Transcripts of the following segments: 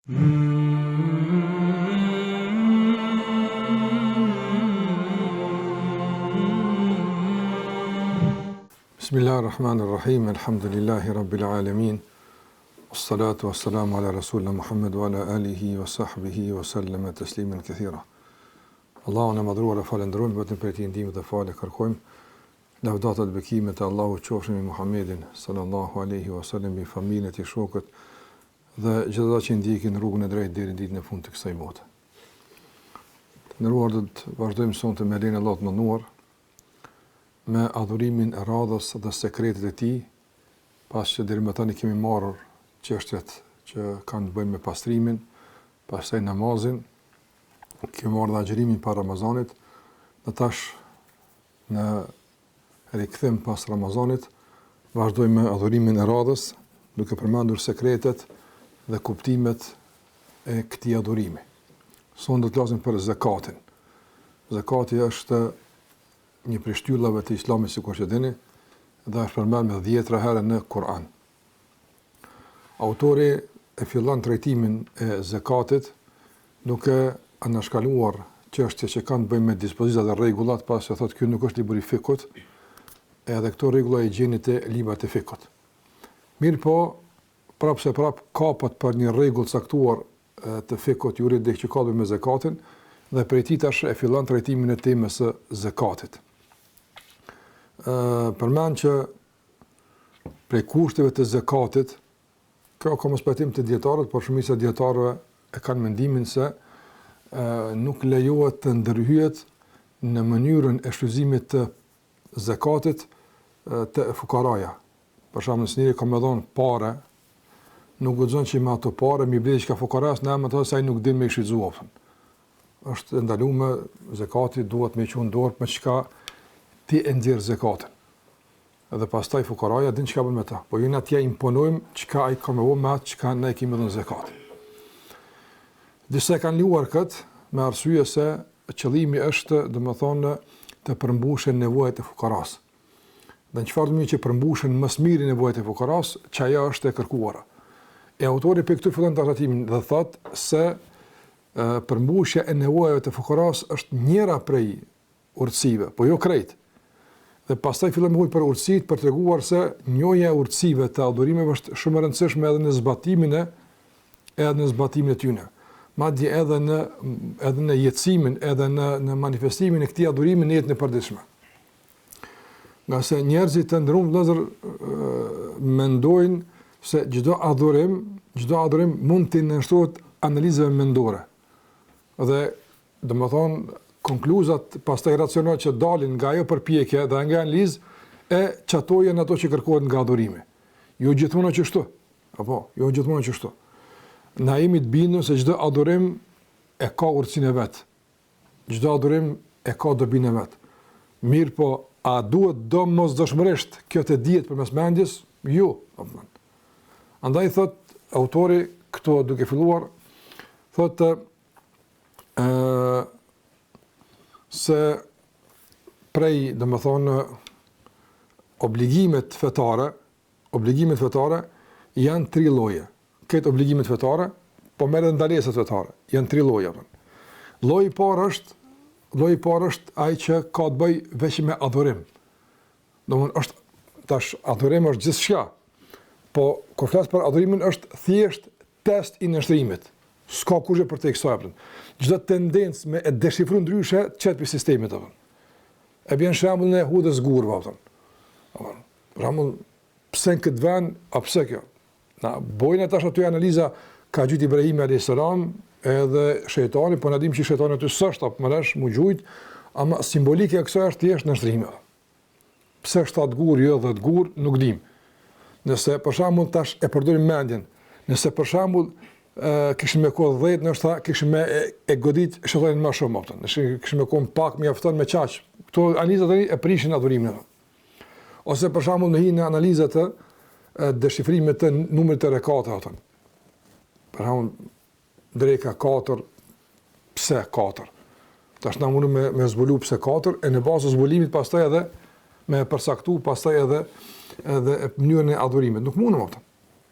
Bismillahirrahmanirrahim, elhamdulillahi rabbil alemin, Salatu wassalamu ala rasulina Muhammed wa ala alihi wa sahbihi wa sallama tasliman kathira. Allahun e madhëruar e falënderojmë, vetëm prej tij ndihmë dhe falje kërkojmë. Lavdatat bekimet e Allahut qofshin mbi Muhammedin sallallahu alaihi wasallam, mbi familjen e tij, shokët dhe gjithë ata që ndjekin rrugën e drejtë deri në ditën e fundit të kësaj bote. Të nderuar do të vazhdojmë sonte me lejen e Allahut të madhëruar me adhurimin e radhës dhe sekretet e tij, pas që deri më tani kemi marrë çështjet që kanë të bëjnë me pastrimin, pastaj namazin, kemi marrë dhe agjërimin para Ramazanit, dhe tash në rikthim pas Ramazanit, vazhdojmë me adhurimin e radhës, duke përmendur sekretet dhe kuptimet e këtij adhurimi. Sot do të flasim për zekatin. Zekati është një prej shtyllave të Islamit sikur që dini dhe është përmendur me dhjetra herë në Kur'an. Autori e fillon trajtimin e zekatit duke anashkaluar çështje që kanë të bëjnë me dispozitat dhe rregullat, pasi thotë ky nuk është libër i fikhut, edhe këto rregulla i gjeni te librat e fikhut. Mirëpo, prapë se prapë kapet për një rregull caktuar të fikhut juridik që ka të bëjë me zekatin dhe prej tij tash e fillon trajtimin e temës së zekatit. Ë përmend që prej kushteve të zekatit, kjo ka mospajtim te dijetarët, por shumica e dijetarëve e kanë mendimin se ë nuk lejohet të ndërhyhet në mënyrën e shfrytëzimit të zekatit te fukaraja. Për shembull, nëse njëri ka me dhon pare, nuk guxon që me ato pare me ble diçka fukarasë në emër të se ai nuk din me i shfrytëzu apo. Është e ndaluar zekati duhet me çu në dorë me çka ti e nxjerr zekatin. Edhe pastaj fukaraja din çka bën me ta. Po jo na t'ia imponojmë çka ai ka me bo me atë çka ne kemi dhënë zekat. Disa e kanë lejuar këtë me arsye se qëllimi është, domethënë, të përmbushen nevojat e fukarasë. Dhe në çfarë mënyrë që përmbushen më së miri nevojat e fukarasë, që ajo është e kërkuara. E autori për këtu fillon trajtimin dhe thotë se e, përmbushja e nevojave të fukarasë është njëra prej urtësive, po jo krejt. Dhe pastaj fillon me fol për urtësitë për treguar se njohja e urtësive të adhurimeve është shumë e rëndësishme edhe në zbatimin e edhe në zbatimin e tyre. Madje edhe në edhe në jetësimin, edhe në në manifestimin e këtij adhurimi në jetën e përditshme. Ngase njerëzit të nderuar vëllezër mendojnë se çdo adhurim, çdo adhurim mund t'i nënshtrohet analizave mendore. Dhe domethënë konkluzat pastaj racionale që dalin nga ajo përpjekje dhe nga analizë e qato janë ato që kërkohet nga adhurimi. Jo gjithmonë qështu. Apo, jo gjithmonë qështu. Na jemi të bindur se çdo adhurim e ka urtësinë e vet. Çdo adhurim e ka dobinë e vet. Mirëpo, a duhet domosdoshmërisht kjo të dihet përmes mendjes? Jo, apo. Andaj thot autori këtu duke filluar thotë ë se prej, domethënë, obligimet fetare, obligimet fetare janë tri lloje. Këto obligimet fetare, po merr edhe ndalesat fetare, janë tri lloje. Lloji i parë është, lloji i parë është ai që ka të bëjë veç me adhurim. Domthonë është tash adhurim është gjithçka. Po kur flas për adhurimin është thjesht test i nënshtrimit. S'ka kurrgjë përtej kësaj apo. Çdo tendencë me e deshifru ndryshe qet prej sistemit apo. E bjen shembullin e hudhjes gurëve apo. Apo. Për shembull, pse në këtë vend, a pse kjo? Na bojnë tash aty analiza ka gjujt Ibrahimi alayhis salam edhe shejtani, po na dim që shejtani aty s'është apo më lesh mu gjujt, ama simbolika e kësaj është thjesht nënshtrimi. Pse 7 gur, jo 10 gur, nuk dim. Nëse për shembull tash e përdorim mendjen, nëse për shembull kishim me kon 10, ndoshta kishim me e, e godit shejtanin më shumë, apo. Nëse kishim me kon pak mjafton me qaq. Këto analiza tani e prishin adhurimin. Ose për shembull në hinë analiza të deshifrimit të numrit të rekateve, apo. Për shembull dreka 4, pse 4? Tash na mundum me, me zbulu pse 4, e në bazë të zbulimit pastaj edhe me përcaktu pastaj edhe edhe mënyrën e adhurimit. Nuk mundum, apo.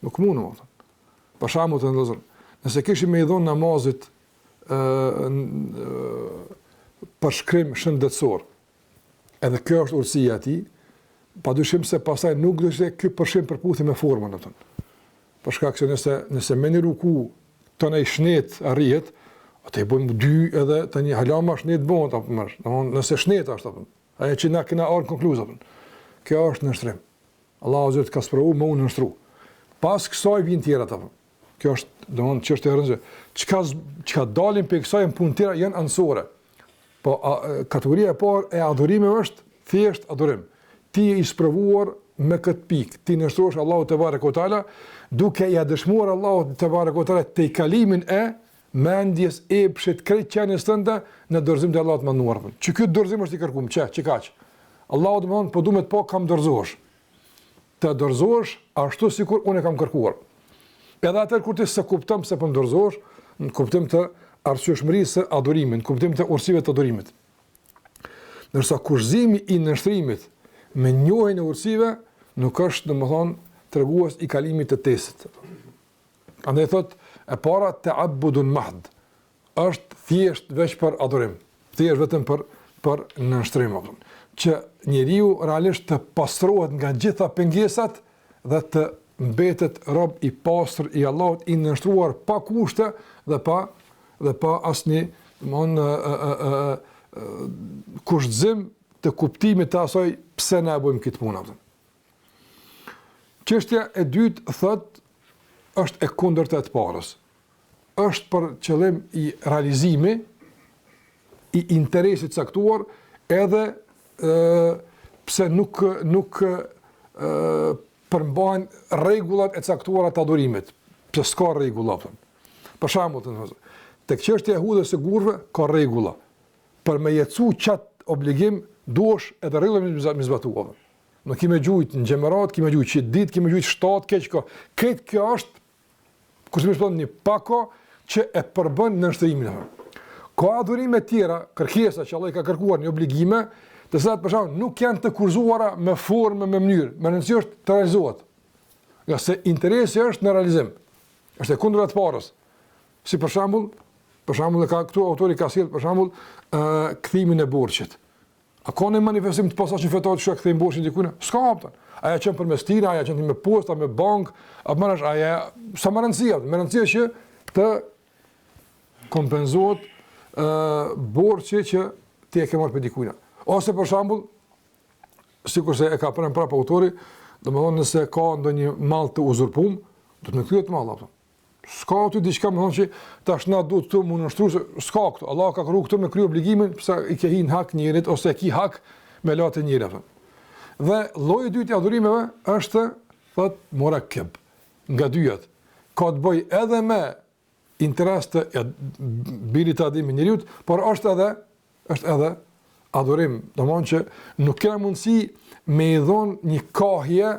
Nuk mundum, apo. Për shembull të nderuar. Nëse kishim me i dhonë namazit ë përshkrim shëndetësor, edhe kjo është urtësia e tij, padyshim se pastaj nuk do të ishte ky përshkrim përputhje me formën, do të thonë. Për shkak se nëse nëse me një ruku të në shnet arrihet, atë e bëjmë dy edhe të një hala ma shnet bëhet apo më. Domthon nëse shnet është apo. Ajo që na kena ardhur në konkluzë apo. Kjo është nënshtrim. Allahu azze të ka sprovu me u nënshtru. Pas kësaj vijnë tjerat apo. Kjo është, domthon çështje e rëndësishme. Çka çka dalin prej kësaj në punë tjera janë anësore. Po a, kategoria e parë e adhurimeve është thjesht adhurim. Ti je i sprovuar me këtë pikë, ti nënshtrohesh Allahut tebareke ve teala, duke ia dëshmuar Allahut tebareke ve teala tejkalimin e mendjes, epshit, krejt qenies tënde në dorëzim të Allahut të madhëruar. Që ky dorëzim është i kërkuar, që që kaq. Allahu domthon po du me të pa kah dorëzohesh. Të dorëzohesh ashtu sikur unë e kam kërkuar. Edhe atëherë kur ti s'e kupton pse po më dorëzohesh, në kuptim të arsyeshmërisë së adhurimit, në kuptim të urtësive të adhurimit. Ndërsa kushtëzimi i nënshtrimit me njohjen e urtësive nuk është, domethënë, tregues i kalimit të testit. Andaj thot, e para teabudun mahd, është thjesht veç për adhurim, thjesht vetëm për për nënshtrim, apo që njeriu realisht të pastrohet nga gjitha pengesat dhe të mbetet rob i pastër i Allahut i nënshtruar pa kushte dhe pa dhe pa asnjë, domthon ë ë ë kushtëzim të kuptimit të asaj pse na e bëjmë këtë punë apo. Çështja e dytë thot është e kundërta e të parës. Është për qëllim i realizimi i interesit caktuar edhe ë pse nuk nuk ë përmbahen rregullat e caktuara të adhurimit, pse s'ka rregulla apo. Për shembull, të thotë, tek çështja e hudhjes së gurëve ka rregulla. Për me jetësu qat obligim duhesh edhe rregullat me zbatu. Apo. Nuk ki me gjujt në xhemerat, ki me gjujt qit ditë, ki me gjujt shtatë, keq ka. Këtë kjo është kushtimisht thonë një pako që e përbën nënshtrimin. Ka adhurime tjera, kërkesa që Allah i ka kërkuar në obligime, të cilat për shembull nuk janë të kushtëzuara me formë, me mënyrë, me rëndësi është të realizohet. Ngase interesi është në realizim. Është e kundërta e të parës. Si për shembull, për shembull e ka këtu autori ka sjell për shembull ë kthimin e borxhit. A ka një manifestim të posaçëm fetar që kthejmë borxhin dikujt? S'ka haptan. A ja çon përmes tina, a ja çon me posta, me bank, apo më a ja s'ka më rëndësi, me rëndësi është që të kompenzohet ë borxhi që ti e ke marrë prej dikujt. Ose për shembull, sikurse e ka përmend prapë autori, domethënë nëse ka ndonjë mall të uzurpum, do të më kthyet mall apo. S'ka aty diçka me thonë që tash na duhet këtu m'u nënshtru se s'ka këtu. Allah ka kërku këtu me kry obligimin pse i ke hi në hak njerit ose e ki hak me la te njeri apo. Dhe lloji i dytë i adhurimeve është thot murakkeb nga dyjat. Ka të bëjë edhe me interes të ja, birit të Ademit njeriut, por është edhe është edhe adhurim, domethënë që nuk kena mundësi me i dhon një kahje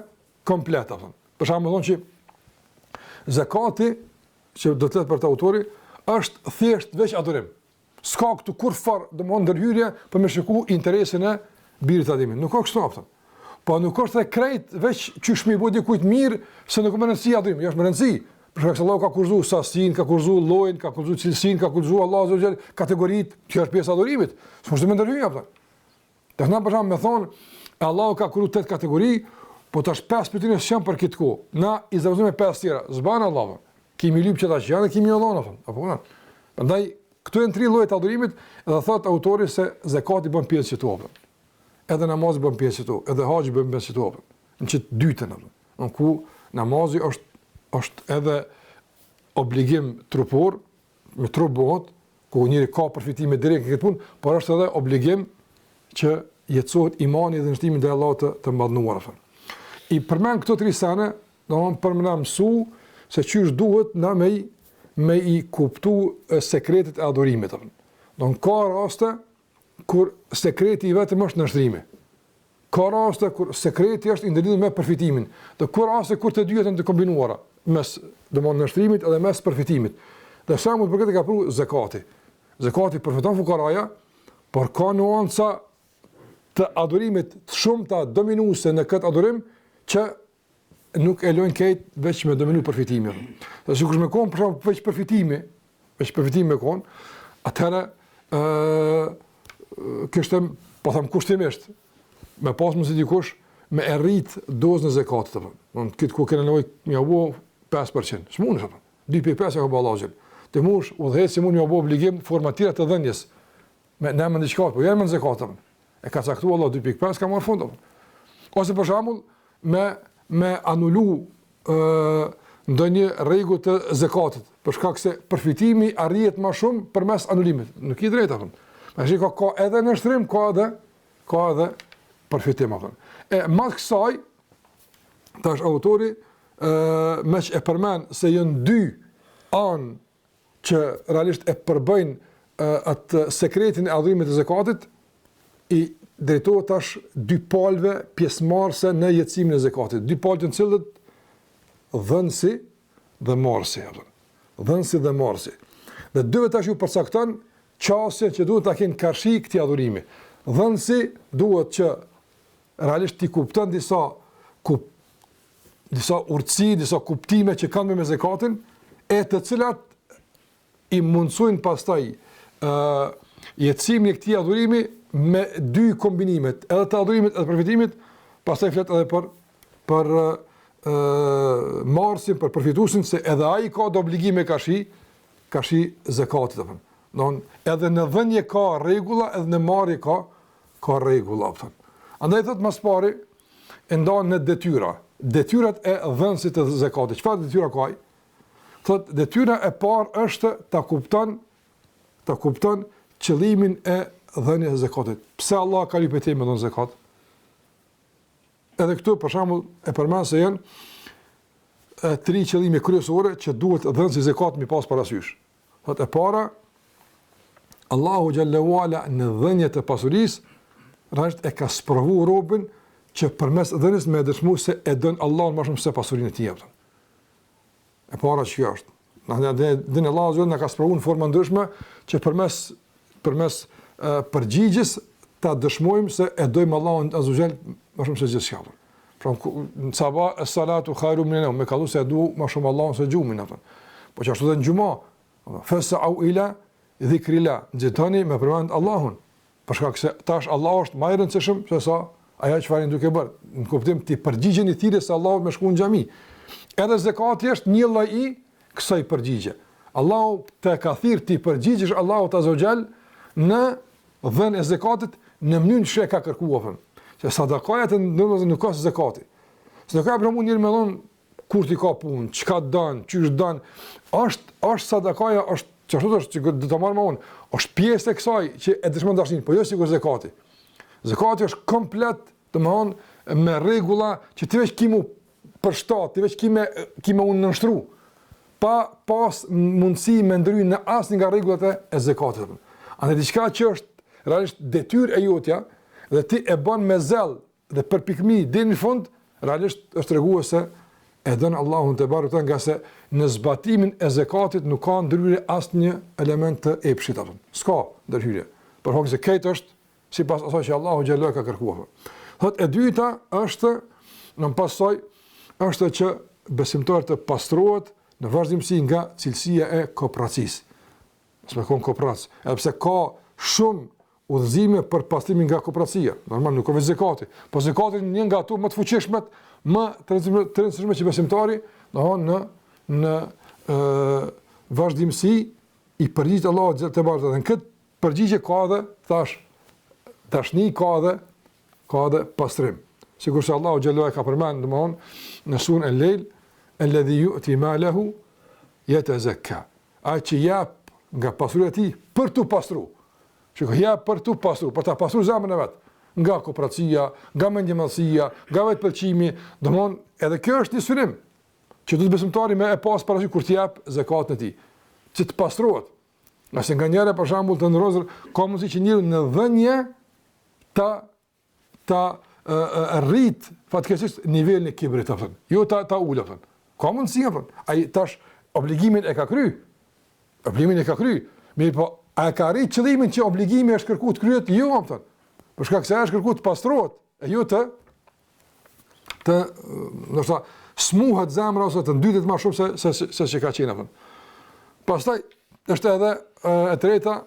komplet apo. Për shembull thonë që Zekati, që do të flet për të autori, është thjesht veç adhurim. S'ka këtu kurrfarë, domethënë ndërhyrje për me shiku interesin e birit të Ademit. Nuk ka kështu apo. Po nuk është edhe krejt veç qysh me i bo dikujt mirë, se nuk me rëndësi adhurim, jo është me rëndësi. Për shkak se Allahu ka kushtëzu sasinë, ka kushtëzu llojin, ka kushtëzu cilësinë, ka kushtëzu Allahu azze ve xhel kategoritë, kjo është pjesë e adhurimit. S'mund të më ndërhyjë apo. Tash na për shembull me thonë, Allahu ka krijuar tetë kategori, po tash pesë prej tyre s'janë për këtë kohë. Na i zëvendësojmë me pesë tjera. S'ban Allahu. Kemi lyp që tash janë, kemi dhënë apo. Apo po. Prandaj këto janë tri lloje të adhurimit dhe thot autori se zekati bën pjesë këtu apo. Edhe namazi bën pjesë këtu, edhe haxhi bën pjesë këtu apo. Në qët dytën apo. Në ku namazi është është edhe obligim trupor, me trup bëhet, ku njeri ka përfitime direkt në këtë punë, por është edhe obligim që jetësohet imani dhe nënshtrimi ndaj Allahut të, të madhëruar. I përmend këto tri sene, domethënë për me na mësu se qysh duhet na me i, me i kuptu sekretet e adhurimit. Domethënë ka raste kur sekreti i vetëm është nënshtrimi. Ka raste kur sekreti është i ndërlidhur me përfitimin, dhe ka raste kur të dyja janë të kombinuara mes, domthonë nënshtrimit edhe mes përfitimit. Dhe shembull për këtë ka pru zekati. Zekati përfiton fukaraja, por ka nuanca të adhurimit të shumta dominuese në këtë adhurim që nuk e lojnë krejt veç me dominu përfitimin. Dhe sikur me konë, për shembull, veç përfitimi, veç përfitimi me konë, atëherë, ë kishte, po them kushtimisht, me pas mundësi dikush, me e rrit dozën e zekatit, apo. Në këtë ku kena nevojë me ja bo 5%. S'mundesh, apo. 2.5 e ka bo Allahu. Të mush, udhëheqësi mund me ja bo obligim forma tjera të dhënies, me në emër diçka, po jo në emër zekatit. E ka caktuar Allah 2.5, ka marrë fund. Ose për shembull me me anulu ë ndonjë rregull të zekatit, për shkak se përfitimi arrihet më shumë përmes anulimit. Nuk i drejtë apo. Ma shiko ka edhe nënshtrim, ka edhe ka edhe përfitim apo. E mas kësaj tash autori ë meqë e përmend se janë dy anë që realisht e përbëjnë atë sekretin e adhurimit të zekatit, i drejtohet tash dy palëve pjesëmarrëse në jetësimin e zekatit. Dy palët janë cilët dhënësi dhe marrësi, apo. Dhënësi dhe marrësi. Dhe dyve tash ju përcakton qasjen që duhet ta kenë karshi këtij adhurimi. Dhënësi duhet që realisht t'i kupton disa kup, disa urtësi, disa kuptime që kanë me zekatin, e të cilat i mundësojnë pastaj ë uh, jetësimin e këtij adhurimi me dy kombinimet, edhe të adhurimit edhe përfitimit, pastaj flet edhe për për ë uh, marrësin, për përfituesin se edhe ai ka do obligime karshi, karshi zekatit apo. Don edhe në dhënie ka rregulla, edhe në marrje ka ka rregulla apo. Andaj thot më së pari e ndan në detyra, detyrat e dhënësit të zekatit. Çfarë detyra ka ai? Thot detyra e parë është ta kupton ta kupton qëllimin e dhënies së zekatit. Pse Allah ka lyp prej teje me dhënë zekat? Edhe këtu për shembull e përmend se janë e, tri qëllime kryesore që duhet dhënësi i zekatit me pas parasysh. Thot e para Allahu xhelle ue ala në dhënie të pasurisë realisht e ka sprovu robin që përmes dhënies me dëshmu se e don Allahun më shumë se pasurinë e tij. E para që kjo është. Na ne din Allahu xhelle na ka sprovu në forma ndryshme që përmes përmes përgjigjes ta dëshmojmë se e dojmë Allahun azze ue xhel më shumë se gjithçka. Pra në sabah es-salatu khairu minen naum, me kallzu se e du më shumë Allahun se gjumin atë. Po qashtu edhe në xhuma, fesau ila dhikrillah, nxitoni me përmend Allahun. Për shkak se tash Allahu është më i rëndësishëm se sa ajo çfarë jeni duke bërë. Në kuptim t'i përgjigjeni thirrjes së Allahut me shku në xhami. Edhe zekati është një lloj i kësaj përgjigje. Allahu të ka thirr t'i përgjigjesh Allahut azze ue xhel në dhënien e zekatit në mënyrën që e ka kërkuar. Se sadakaja të nderuar nuk ka si zekati. Sadakaja për mund njeri me dhon kur t'i ka punë, çka don, qysh don, është është sadakaja, është qashtu është që do ta marr më unë, është pjesë e kësaj që e dëshmon dashninë, po jo sikur zekati. Zekati është komplet, domthon me rregulla që ti veç ki m'u përshtat, ti veç ki me ki me u nënshtru pa pas mundësi me ndry në asnjë nga rregullat e, e zekatit. Andaj diçka që është realisht detyrë e jotja dhe ti e bën me zell dhe përpikmi deri në fund, realisht është tregues se e don Allahun tebareke ngase në zbatimin e zekatit nuk ka ndërhyrje asnjë element të epshit apo. S'ka ndërhyrje. Për shkak se krejt është sipas asaj që Allahu xhelle ka kërkuar. Thot e dyta është në pasoj është që besimtari të pastrohet në vazhdimësi nga cilësia e kopracisë. Mos me kon koprac, edhe pse ka shumë udhëzime për pastrimin nga kopracia. Normal nuk ka veç zekati, po zekati një nga ato më të fuqishmet, më të rëndësishme që besimtari, domthon në në ë vazhdimësi i përgjigjet Allahut tebareke dhe në këtë përgjigje ka edhe thash dashni ka edhe ka edhe pastrim. Sikurse Allahu xhelle ka përmend, domthon në suren El-Lejl, alladhi yu'ti malahu yatazakka. Ai që jep nga pasuria e tij për t'u pastru. Shiko, jep për t'u pastru, për ta pastru zemrën e vet nga kopracia, nga mendjemadhësia, nga vetëpëlqimi, domthon edhe kjo është një synim që duhet besimtari me e pas parasysh kur të jep zekatin e tij, që të pastrohet. Ngase nganjëherë për shembull të nderuar, ka mundësi që njeriu në dhënie ta ta e, e, rrit fatkeqësisht nivelin e kibrit apo. Jo ta ta ul apo. Ka mundësi apo. Ai tash obligimin e ka kry. Obligimin e ka kry. Mirëpo, a e ka arrit qëllimin që obligimi është kërku të kryhet? Jo, apo. Për shkak se është kërku të pastrohet, e jo të. të ndoshta smuhet zemra ose të ndytet më shumë se se se, se që ka qenë apo. Pastaj është edhe e treta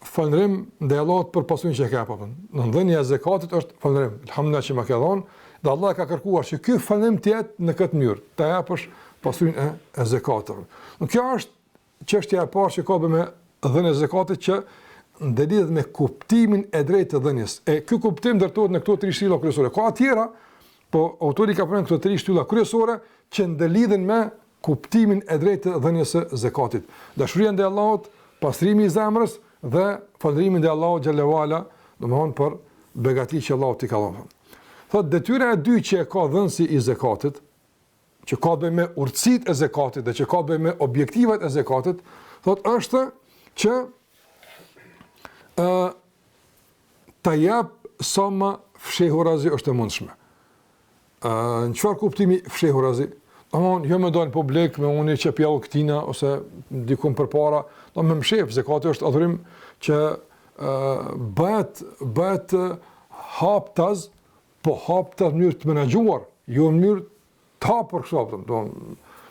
falënderim ndaj Allahut për pasurinë që e ka apo. Në dhënia e zekatit është falënderim. Elhamdulillah që më ke dhënë, dhe Allah ka kërkuar që ky falënderim të jetë në këtë mënyrë, ta japësh pasurinë e, e zekatit. Në kjo është çështja e parë që ka të bëjë me dhënien e zekatit që ndërlidhet me kuptimin e drejtë të dhënies. E ky kuptim ndërtohet në këto tri shtylla kryesore. Ka tjera, po autori ka përmendur këto tri shtylla kryesore që ndërlidhen me kuptimin e drejtë të dhënies së zekatit. Dashuria ndaj Allahut, pastrimi i zemrës dhe falënderimi ndaj Allahut xhelle ue ala, domethënë për begatitë që Allahu t'i ka dhënë. Thotë detyra e dytë që e ka dhënësi i zekatit, që ka të bëjë me urtësitë e zekatit dhe që ka të bëjë me objektivat e zekatit, thotë është që ë ta jap sa më fshehurazi është e mundshme. Ë në çfarë kuptimi fshehurazi? Domthon jo me dal publik me unë që pjell këtina ose dikun përpara, do me mshef zekati është adhurim që ë bëhet bëhet haptaz po haptaz në mënyrë të menaxhuar, jo në mënyrë të hapur kështu apo, do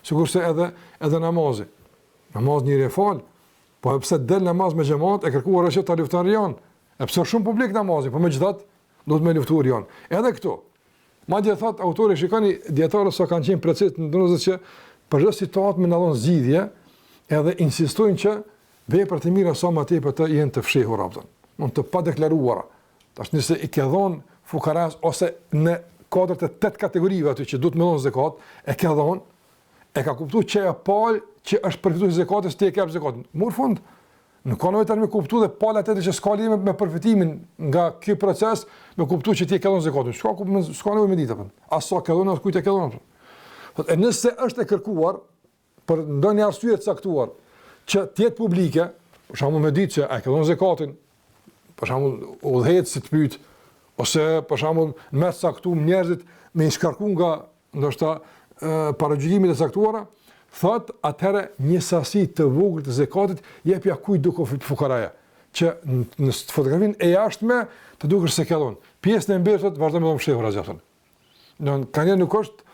sikurse edhe edhe namazi. Namaz njeri e fal, po edhe pse del namaz me xhamat e kërkuar është që ta lufton rian. E pse është shumë publik namazi, po megjithatë duhet me luftu rian. Edhe këtu. Madje thot autori shikoni dijetarët sa kanë qenë preciz të nderuar që për çdo situatë me na dhon zgjidhje, edhe insistojnë që veprat e mira sa më tepër të jenë të fshehura, apo, mund të padeklaruara. Tash nëse i ke dhon fukaras ose në kuadër të tetë kategorive aty që duhet me dhon zekat, e ke dhon, e ka kuptuar që ajo palë që është përfitues i zekatit, ti e ke jap zekatin. Mur fund. Nuk ka nevojë tani me kuptu dhe pala tjetër që s'ka lidhje me përfitimin nga ky proces, me kuptu që ti e ke dhon zekatin. S'ka kuptu, s'ka nevojë me ditë apo. As sa ke dhon, as kujt e ke dhon. Thotë, e nëse është e kërkuar për ndonjë arsye të caktuar që të jetë publike, për shembull me ditë që a e ke dhënë zekatin, për shembull udhëheqësi të pyet ose për shembull në mes caktuar njerëzit me i shkarku nga ndoshta paragjykimet e caktuara, thot atëherë një sasi të vogël të zekatit jepja kujt do fukaraja, që në fotografinë e jashtme të dukesh se ke dhënë. Pjesën e mbetur vazhdo me dhënë fshehurazi atë. Në ka një nuk është,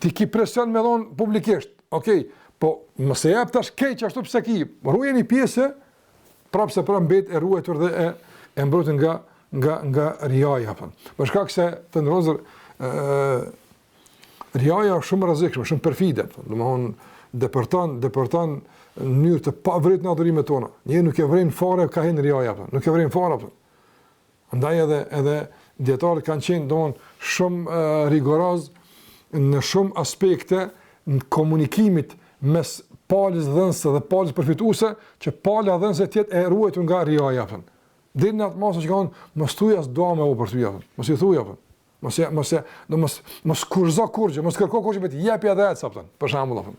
ti ki presion me dhonë publikisht, okej, po mos e jep tash keq ashtu pse ki, ruaj një pjesë, prapë se prapë mbet e ruajtur dhe e, e mbrojtur nga, nga, nga riaja. Për Për shkak se të nderuar, riaja është shumë e rrezikshme, shumë perfide, domethënë, depërton, depërton në mënyrë të pavrejtur në adhurimet tona. Njeri nuk e vren fare ka hin riaja, nuk e vren fare, për. Andaj edhe edhe dijetarët kanë qenë domthon shumë rigoroz në shumë aspekte në komunikimit mes palës dhënëse dhe palës përfituese, që pala dhënëse të jetë e ruajtur nga riaja apo. Deri në atë masë që kanë mos thuaj as dua me u për ty apo. Mos i thuaj apo. Mos e mos e do mos mos kushtëzo kurrgjë, mos kërko kurrgjë vetë jepi edhe ec apo. Për shembull apo.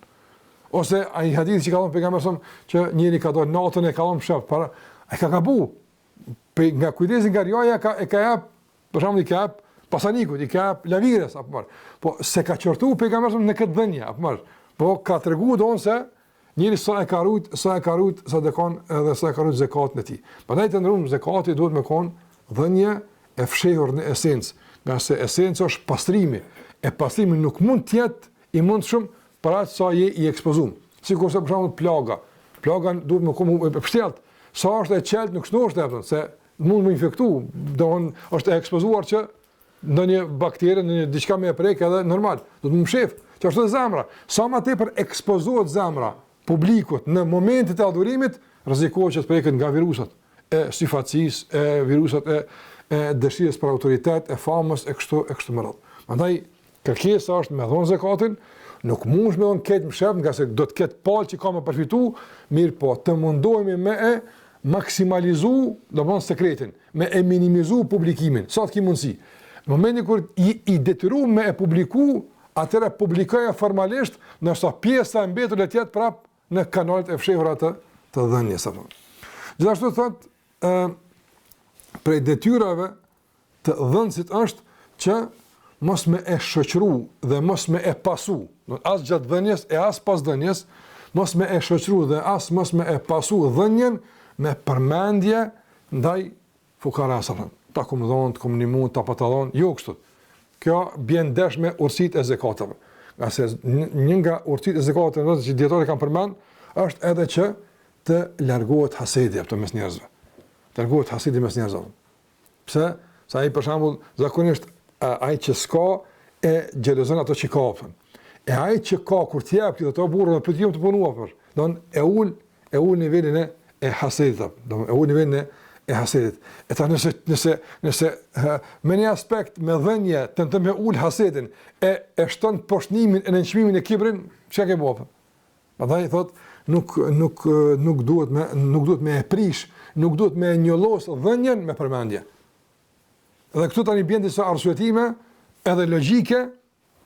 Ose ai hadithi që ka thënë pejgamberi që njëri ka dalë natën e ka dhënë mshef para, ai ka gabu, Pe nga kujdesi nga riaja ka e ka jap, për shembull i ka jap pasanikut, i ka jap lavires apo më. Po s'e ka qortu pejgamberi në këtë dhënie apo më. Po ka tregu don se njeri sa e ka rujt, sa e ka rujt, sa dekon edhe sa e ka rujt zekatin e tij. Prandaj të nderuar zekati duhet me kon dhënie e fshehur në esencë, ngase esenca është pastrimi, e pastrimi nuk mund të jetë i mundshëm për atë sa je i ekspozum. Sikurse për shembull plaga. Plaga duhet me kon e pështjellët. Sa është e çelët nuk shnoshet apo se mund me infektu, do është e ekspozuar që ndonjë bakterie, ndonjë diçka me e prek edhe normal, do të më mshef. Qashtu edhe zemra, sa më tepër ekspozohet zemra publikut në momentet e adhurimit, rrezikohet që të preket nga virusat e syfaqësisë, e virusat e e dëshirës për autoritet, e famës e kështu e kështu me radhë. Prandaj Kërkesa është me dhonë zekatin, nuk mundesh me dhonë krejt mshef, ngase do të ketë palë që ka me përfitu, mirëpo, të mundohemi me e maksimalizu, domethënë sekretin, me e minimizu publikimin, sa të ki mundësi. Në momentin kur je i detyru me e publiku, atëherë publikoje formalisht, ndërsa pjesa e mbetur le të jetë prap në kanalet e fshehura të, të dhënies. Gjithashtu thotë, e, prej detyrave të dhënësit është që mos me e shoqëru dhe mos me e pasu, as gjatë dhënies e as pas dhënies, mos me e shoqëru dhe as mos me e pasu dhënien me përmendje ndaj fukarasë, ta kum dhonë, të kum nimu, ta pata dhonë, jo kështu. Kjo bjen ndesh me urtësitë e zekateve. Ngase një nga urtësitë e zekateve që dijetarët kanë përmend, është edhe që të largohet hasedi apo mes njerëzve. Të largohet hasedi mes njerëzve. Pse? Se ai për shembull zakonisht ai që s'ka e xhelozon ato që ka apo. E ai që ka kur të jep ti ato burrë për të të punuar për. Don e ul e ul nivelin e e hasedit, do e ul nivelin e e hasedit. E tash nëse nëse nëse hë, me një aspekt me dhënie tenton me ul hasedin e e shton poshtnimin e nënçmimin e kibrin, çka ke bërë? Prandaj thot nuk nuk nuk duhet me nuk duhet me e prish, nuk duhet me e njollos dhënien me përmendje. Dhe këtu tani bjen disa arsyetime edhe logjike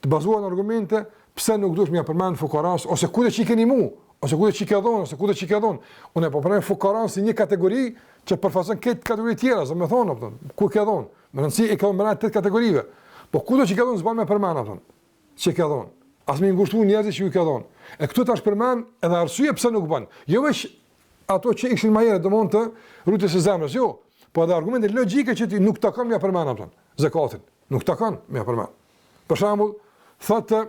të bazuara në argumente pse nuk duhet me përmend fukaras ose kujt që i ke nimu, ose kujt që i ke dhon, ose kujt që i ke dhon. Unë po përmend fukaran si një kategori që përfaqëson këtë kategori tjera, do të thonë, apo, ku ke dhon? Me rëndësi e ke dhon brenda tetë kategorive. Po kujt që i ke dhon s'ban me përmend apo? Që ke dhon. As me ngushtu njerëzit që ju ke dhon. E këtu tash përmend edhe arsye pse nuk bën. Jo veç ato që ishin më herët, domthon të ruajtjes së zemrës, jo. Po edhe argumente logjike që ti nuk takon me përmend apo zekatin. Nuk takon me përmend. Për shembull, thotë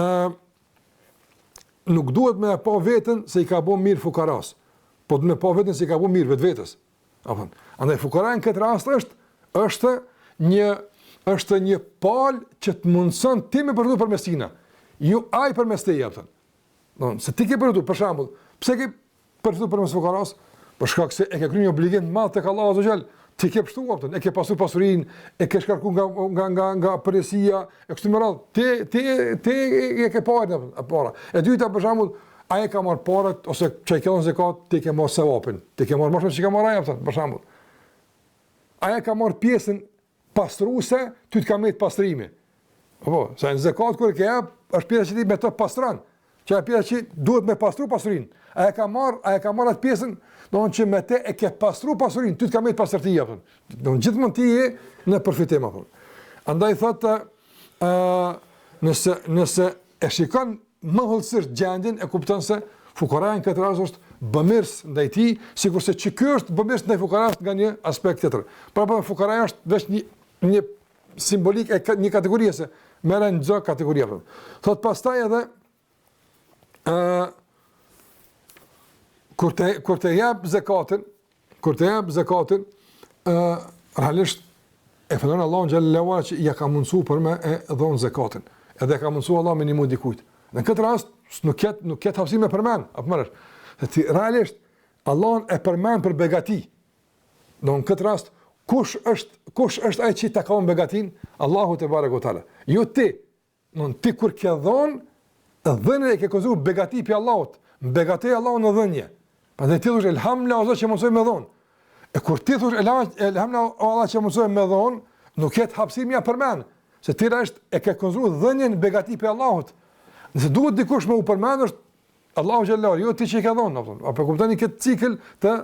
ë nuk duhet me e pa veten se i ka bo mirë fukaras, po duhet me pa veten se i ka bo mirë vetvetes. Apo, andaj fukara në këtë rast është është një është një palë që të mundson ti me përfitu përmes tina. Jo ai përmes teje, apo. Do, se ti ke përfitu, për shembull, pse ke përfitu përmes fukaras? Për shkak se e ke kryer një obligim të madh tek Allahu azza xhel. Ti ke pështu, apo, e ke pastru pasurinë, e ke shkarku nga nga nga nga përgjegjësia, e kështu me radhë. Ti ti ti e ke parë e para. E dyta për shembull, ai e ka marr paret ose që i ke dhënë zekat, ti ke marr sevapin. Ti ke marr më shumë se ka marr ai, apo, për shembull. Ai e ka marr pjesën pastruese, ty të ka mbet pastrimi. Po, se në zekat kur e ke jap, është pjesa që ti me të pastron. Që është pjesa që duhet me pastru pasurinë. A e ka marr, a e ka marr atë pjesën, do të që me të e ke pastru pasurinë, ty të ka mbet pastërtia, apo. Do të gjithmonë ti je në përfitim apo. Andaj thotë ë nëse nëse e shikon më hollësisht gjendjen e kupton se fukaraja në këtë rast është bëmirës ndaj tij, sikurse që ky është bëmirës ndaj fukarasë nga një aspekt tjetër. Pra po fukaraja është veç një një simbolik e një kategorie se merren çdo kategori apo. Thot pastaj edhe ë kur të kur të jap zekatin, kur të jap zekatin, ë realisht e falënderon Allahun xhelle ue ala që ja ka mundësu për me e dhon zekatin. Edhe ja ka mundësu Allahu me nimu dikujt. Në këtë rast nuk ket nuk ket hapësirë me përmend, apo më Se ti realisht Allahun e përmend për begati. Në në këtë rast kush është kush është ai që ta ka dhënë begatin? Allahu tebareke ue teala. Jo ti. Në ti kur ke dhon, dhënien e ke konsideru begati prej Allahut, më begatoi Allahu në dhënie. Prandaj ti thosh elhamdulillah o Zot që mundësoi me dhon. E kur ti thosh elhamdulillah o Allah që mundësoi me dhon, nuk jet hapësirë me ja përmend, se ti realisht e ke konsideru dhënien begati prej Allahut. Nëse duhet dikush me u përmend është Allahu xhelle ue ala, jo ti që i ke dhënë, apo. A po kuptoni këtë cikël të,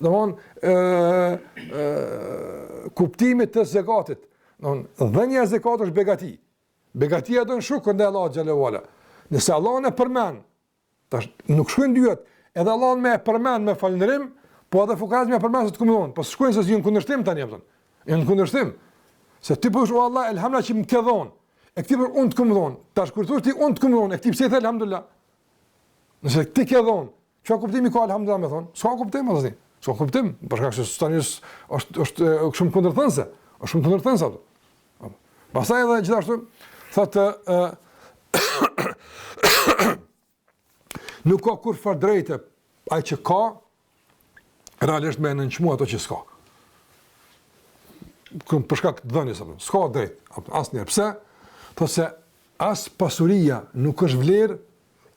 domthon, ë ë kuptimit të zekatit. Domthon, dhënia e zekatit është begati. Begatia don shukr ndaj Allahut xhelle ue ala. Nëse Allahun e përmend, tash nuk shkojnë dyjat, edhe Allahun me e përmend me falënderim, po edhe fukaras me përmend se të kum dhon, po s'shkojnë se janë kundërshtim tani apo. Janë kundërshtim. Se ti po o Allah elhamdulillah që më ke dhon. E këtij po unë të kum dhon. Tash kur thosh ti unë të kum dhon, e këtij pse i the elhamdulillah? Nëse ti ke dhon, çfarë kuptimi ka elhamdulillah me thon? S'ka kuptim asnjë. S'ka kuptim, për shkak se tani është është shumë kundërthënëse, është shumë kundërthënëse ato. Pastaj edhe gjithashtu thotë ë nuk ka kurrfarë drejte ai që ka realisht me nënçmu ato që s'ka. Këm për shkak të dhënies apo s'ka drejt, apo asnjëherë. Pse? Thotë se as pasuria nuk është vlerë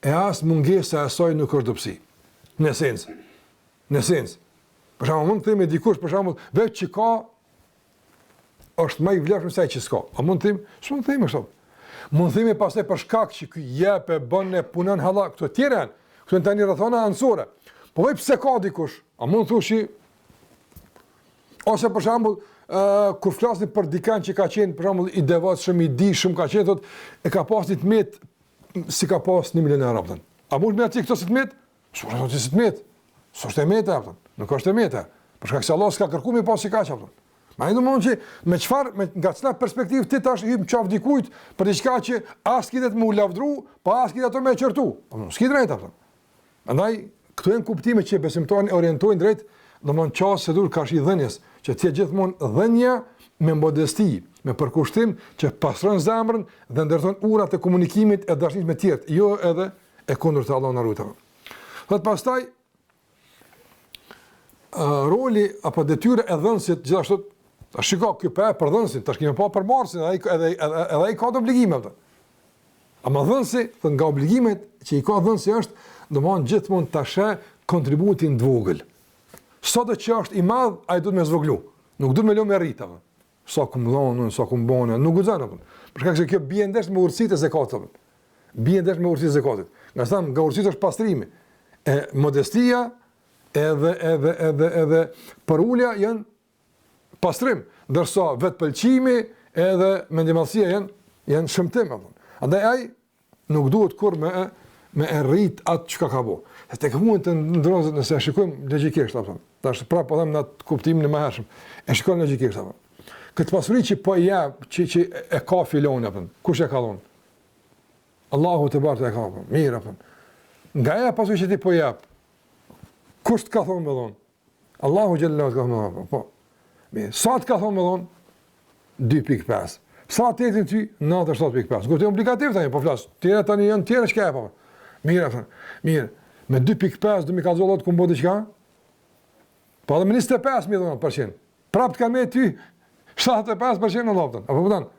e as mungesa e saj nuk është dobësi. Në esencë. Në esencë. Për shembull, mund të themi dikush për shembull, veç që ka është më i vlefshëm se ai që s'ka. A mund të themi? S'mund të themi kështu. Mund të themi pastaj për shkak që ky jep e bën e punon halla, këto të tjera janë. Këto janë tani rrethana anësore. Po veç pse ka dikush? A mund të thoshi ose për shembull, ë kur flasin për dikën që ka qenë për shembull i devotshëm, i dijshëm, ka qenë thotë e ka pas një të metë si ka pas një milioner apo. A mund të më këto si të metë? S'është si të metë. S'është e metë apo. Nuk është e metë. Për shkak se Allah s'ka kërkuar me pas si kaq apo. Ma e domethënë që me çfarë, me, nga cila perspektivë ti tash i hyp n'qafë dikujt për diçka që as ki drejt me u lavdru, po as ki ato me e qortu. Po, s'ki drejt, apo. Andaj, këto janë kuptime që besimtarin e orientojnë drejt, domethënë qasjes së duhur karshi dhënies, që të jetë gjithmonë dhënia me modesti, me përkushtim që pastron zemrën dhe ndërton urat e komunikimit e dashurisë me tjerët, jo edhe e kundërta Allahu na ruajtë. Thotë pastaj roli apo detyra e dhënësit gjithashtu tash shiko ky pa për dhënësin, tash kemi pa për marrësin, ai edhe edhe edhe ai ka të obligime atë. Ama dhënësi, thot nga obligimet që i ka dhënësi është, domthon gjithmonë ta sheh kontributin të vogël. Sado që është i madh, ai duhet me zvoglu. Nuk duhet me lënë me rrit apo. Sa kum dhonë, sa kum bonë, nuk guxon apo. Për shkak se kjo bie ndesh me urtësitë e zekatit. Bie ndesh me urtësitë e zekatit. Nga sa nga urtësitë është pastrimi. E modestia edhe edhe edhe edhe përulja janë pastrim, ndërsa vetëpëlqimi edhe mendjemadhësia janë janë shëmtim apo. Andaj ai nuk duhet kurrë me me e rrit atë çka ka bo. Se tek mund të ndrozet nëse e shikojmë logjikisht apo. Tash prapë po them në atë kuptimin e mëhershëm. E shikojmë logjikisht apo. Këtë pasuri që po ja që që e ka filoni apo. Kush e ka dhënë? Allahu tebareke e ka dhënë. Mirë apo. Nga ajo pasuri që ti po jep. Kush të ka thonë me dhon? Allahu xhelle të ka thonë me dhon. Po. Mirë, sa të ka thonë me dhon? 2.5. Sa të jetin ty? 97.5. Kuptim obligativ tani, po flas. Tjera tani janë tjera çka e po. Mirë, apo. Mirë. Me 2.5 do m'i kallzu Allahut kum bo diçka? Po edhe me 25 mi dhon përqind. Prap të ka me ty 75% në loptën. Apo kupton?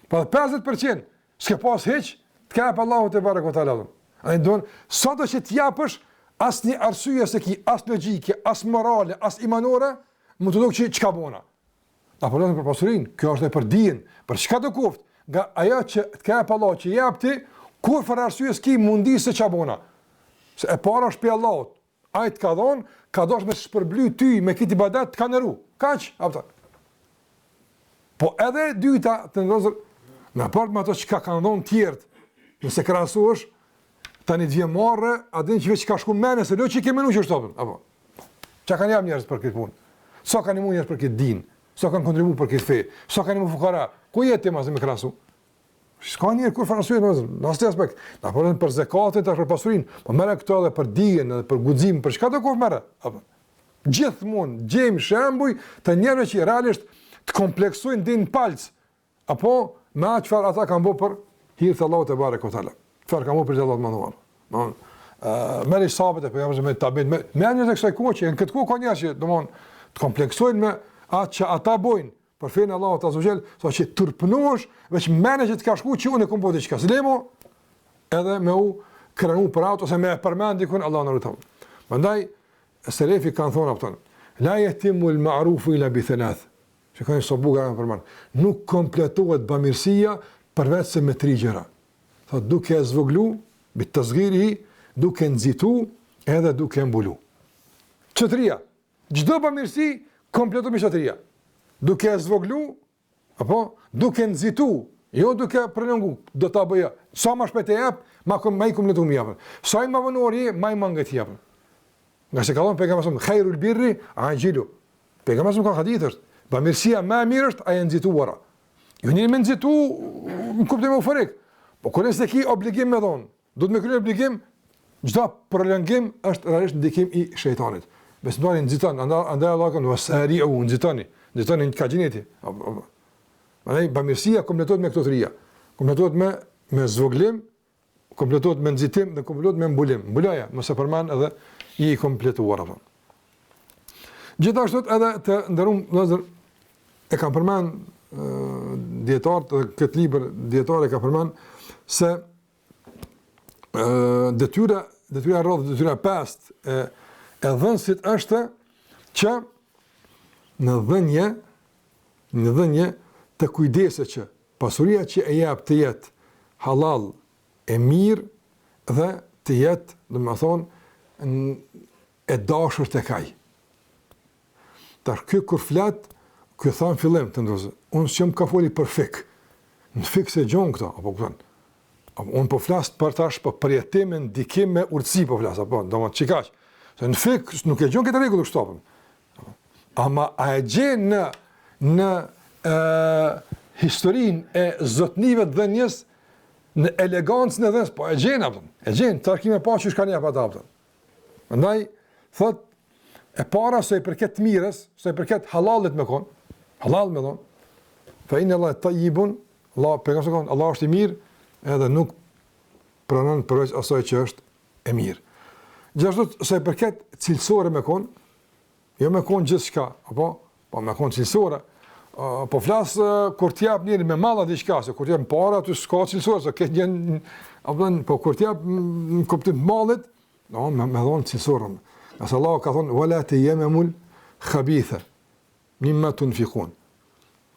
Po edhe 50% s'ke pas hiç, të ka jep Allahu tebareke ve teala. Ai don sado që të japësh asnjë arsye s'e ki, as logjike, as morale, as imanore, mund të dukë që çka bona. A po për pasurinë, kjo është edhe për dijen, për çka do koftë, nga ajo që të ka jep Allahu që jep ti, kurrfarë arsye s'ki m'u ndi se çka bona. Se e para është prej Allahut, Ai të ka dhonë, ka dashur me shpërbly ty me këtë ibadet, të ka nderu. Kaq, apo. Po edhe e dyta, të nderuar, në raport me ato çka kanë dhonë tjerët, nëse krahasohesh, tani të vjen marre, a din që veç ka shku mendja, se lo që i ke menu që është apo. Çka kanë jap njerëz për këtë punë? Sa kanë ndihmu njerëz për këtë din? Sa kanë kontribu për këtë fe? Sa kanë ndihmu fukara? Ku je ti mas me krahasu? S'ka njeri kurrfarë arsye në në asnjë aspekt. Na po për zekatin tash për pasurinë, po merre këto edhe për dijen, edhe për guximin, për çka do koftë merre. Apo. Gjithmonë gjejmë shembuj të njerëzve që realisht të kompleksojnë deri në palcë. Apo me atë çfarë ata kanë bërë për hir të Allahut tebareke ve teala. Çfarë kanë bërë për Allahun e madhëruar. Domthon ë merri sahabët e pejgamberit me tabiin me me njerëz të kësaj kohe që në këtë kohë ka njerëz që domthon të kompleksojnë me atë që ata bojnë për fenë e Allahut azze ve xhel, sa që turpnohesh, veç mendja që të ka shku që unë e kom bo diçka. S'le mo edhe me u krenu për atë ose me e përmend dikun Allahu na ruajt. Prandaj selefi kanë thonë apo la yatimu al-ma'ruf illa bi thalath. Shikoni sa bukur e përmend. Nuk kompletohet bamirësia përveç se me tri gjëra. Thot duke e zvoglu, bi tasghirihi, duke nxitu edhe duke mbulu. Që trija, Çdo bamirësi kompletohet me këto trija. Duke e zvoglu, apo duke nxitu, jo duke prolongu, do ta bëja. Sa më shpejt e jep, ma kom ma i kompletum jep. Sa i më vonuar je, ma i mangët jep. Ngase ka thënë pejgamberi khairul birri ajilu. Pejgamberi ka hadith është, bamirësia më e mirë është ajo e nxituara. Jo një me nxitu në kuptim euforik. Po kur s'e ki obligim me dhon, Duhet me krye obligim, çdo prolongim është realisht ndikim i shejtanit. Besimtari nxiton, andaj andaj Allah ka thënë sariu nxitoni, nxitoni në ka xheneti. Andaj bamirësia kompletohet me këto trija. Kompletohet me me zvoglim, kompletohet me nxitim dhe kompletohet me mbulim. Mbuloja, mos e përmend edhe i kompletuar apo. Gjithashtu edhe të nderuar vëllezër e kanë përmend dijetarët dhe këtë libër dijetari e ka përmend se detyra detyra e radhës detyra e pestë e e dhënësit është që në dhënie në dhënie të kujdeset që pasuria që e jep të jetë halal e mirë dhe të jetë, domethënë, e dashur tek ai. Tash ky kur flet, ky tha në fillim të nderuar, unë s'jam ka foli për fikh. Në fikh s'e gjon këto, apo kupton? Apo unë po flas për tash për përjetim, ndikim me urtësi po flas, apo domethënë çikaq. Se në fikh nuk e gjon këtë rregull kështu apo. Ama a e gjen në. në e, historinë e zotnive të dhënies, në elegancën e dhënies, po e gjen, a kupton, e gjen, tash ki me pa qysh kanë jap ata, a kupton. Prandaj, thot, e para sa i përket të mirës, sa i përket hallallit me kon, hallall me dhon, fa inna Allah tayyibun, Allah pejgamberi ka Allah është i mirë, edhe nuk pranon përveç asaj që është e mirë. Gjithashtu sa i përket cilësore me kon, jo me kon gjithçka, apo po me kon cilësore. Po flas kur të jap njeri me malla diçka, se kur të jap para aty s'ka cilësore, se këtë një apo po kur të jap në kuptim të mallit, do me me dhon cilësore. Ngase Allah ka thonë wala tayammul khabitha mimma tunfiqun.